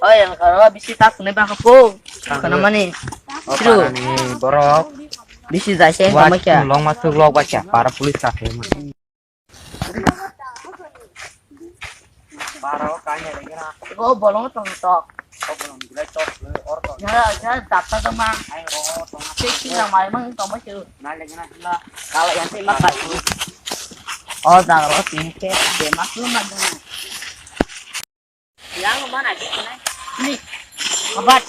Oi, ang karo bisi tak ne ba ko. Kana mani. O Siru. Parani borok. Bisi jai se Wa tamo kya. Long ma tuk lok ba kya. Para police ka khe. Baro kanya lagi na. Go bolong tong tok. Go bolong gila tok. Or tok. Ya, ya, dapta tong ma. Ai ro tong. Cek sih yang mai mang tong ma siru. Na lagi na la. Kalau yang sih makan. Oh, dang ro sih ke. Dia masuk mah. Yang mana sih kena? Ni. Abat.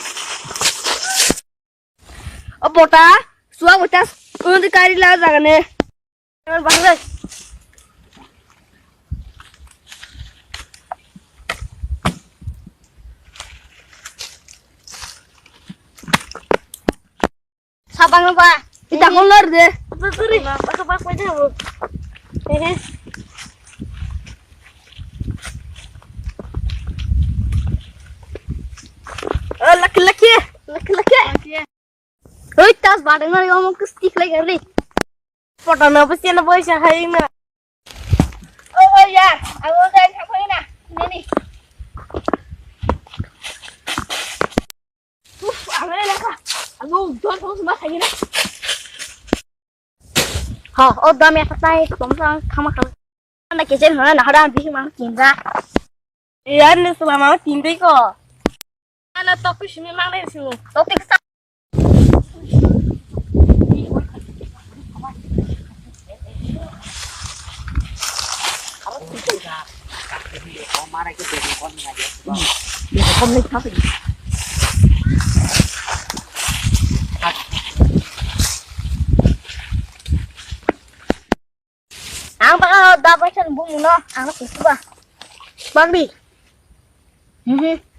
O bota, suwa bota, undi kari la jagane. Bangre. Sabang ba. Ita holor de. Sorry. Baka bak pwede ho. Hehe. Oh, lucky, lucky. Lucky, lucky. Oi, tas badang na, omo kus tik lai gari. Photo na, bus na, boy, sa hai na. Oh, oh, ya. Amo dai, sa hai na. Nini. Uf, ang na lang ka. Ano, don, don, sa hai na. Ha, o dam ya katai, tom sa khama khama. Ana kitchen hona na hada bisi mang kinja. Yan ne suma mang tin dei ko. Ana topi simi mang dei simu. Topi sa. Ang baka da paisa bumung no ang kusuba. Bagdi. Mhm.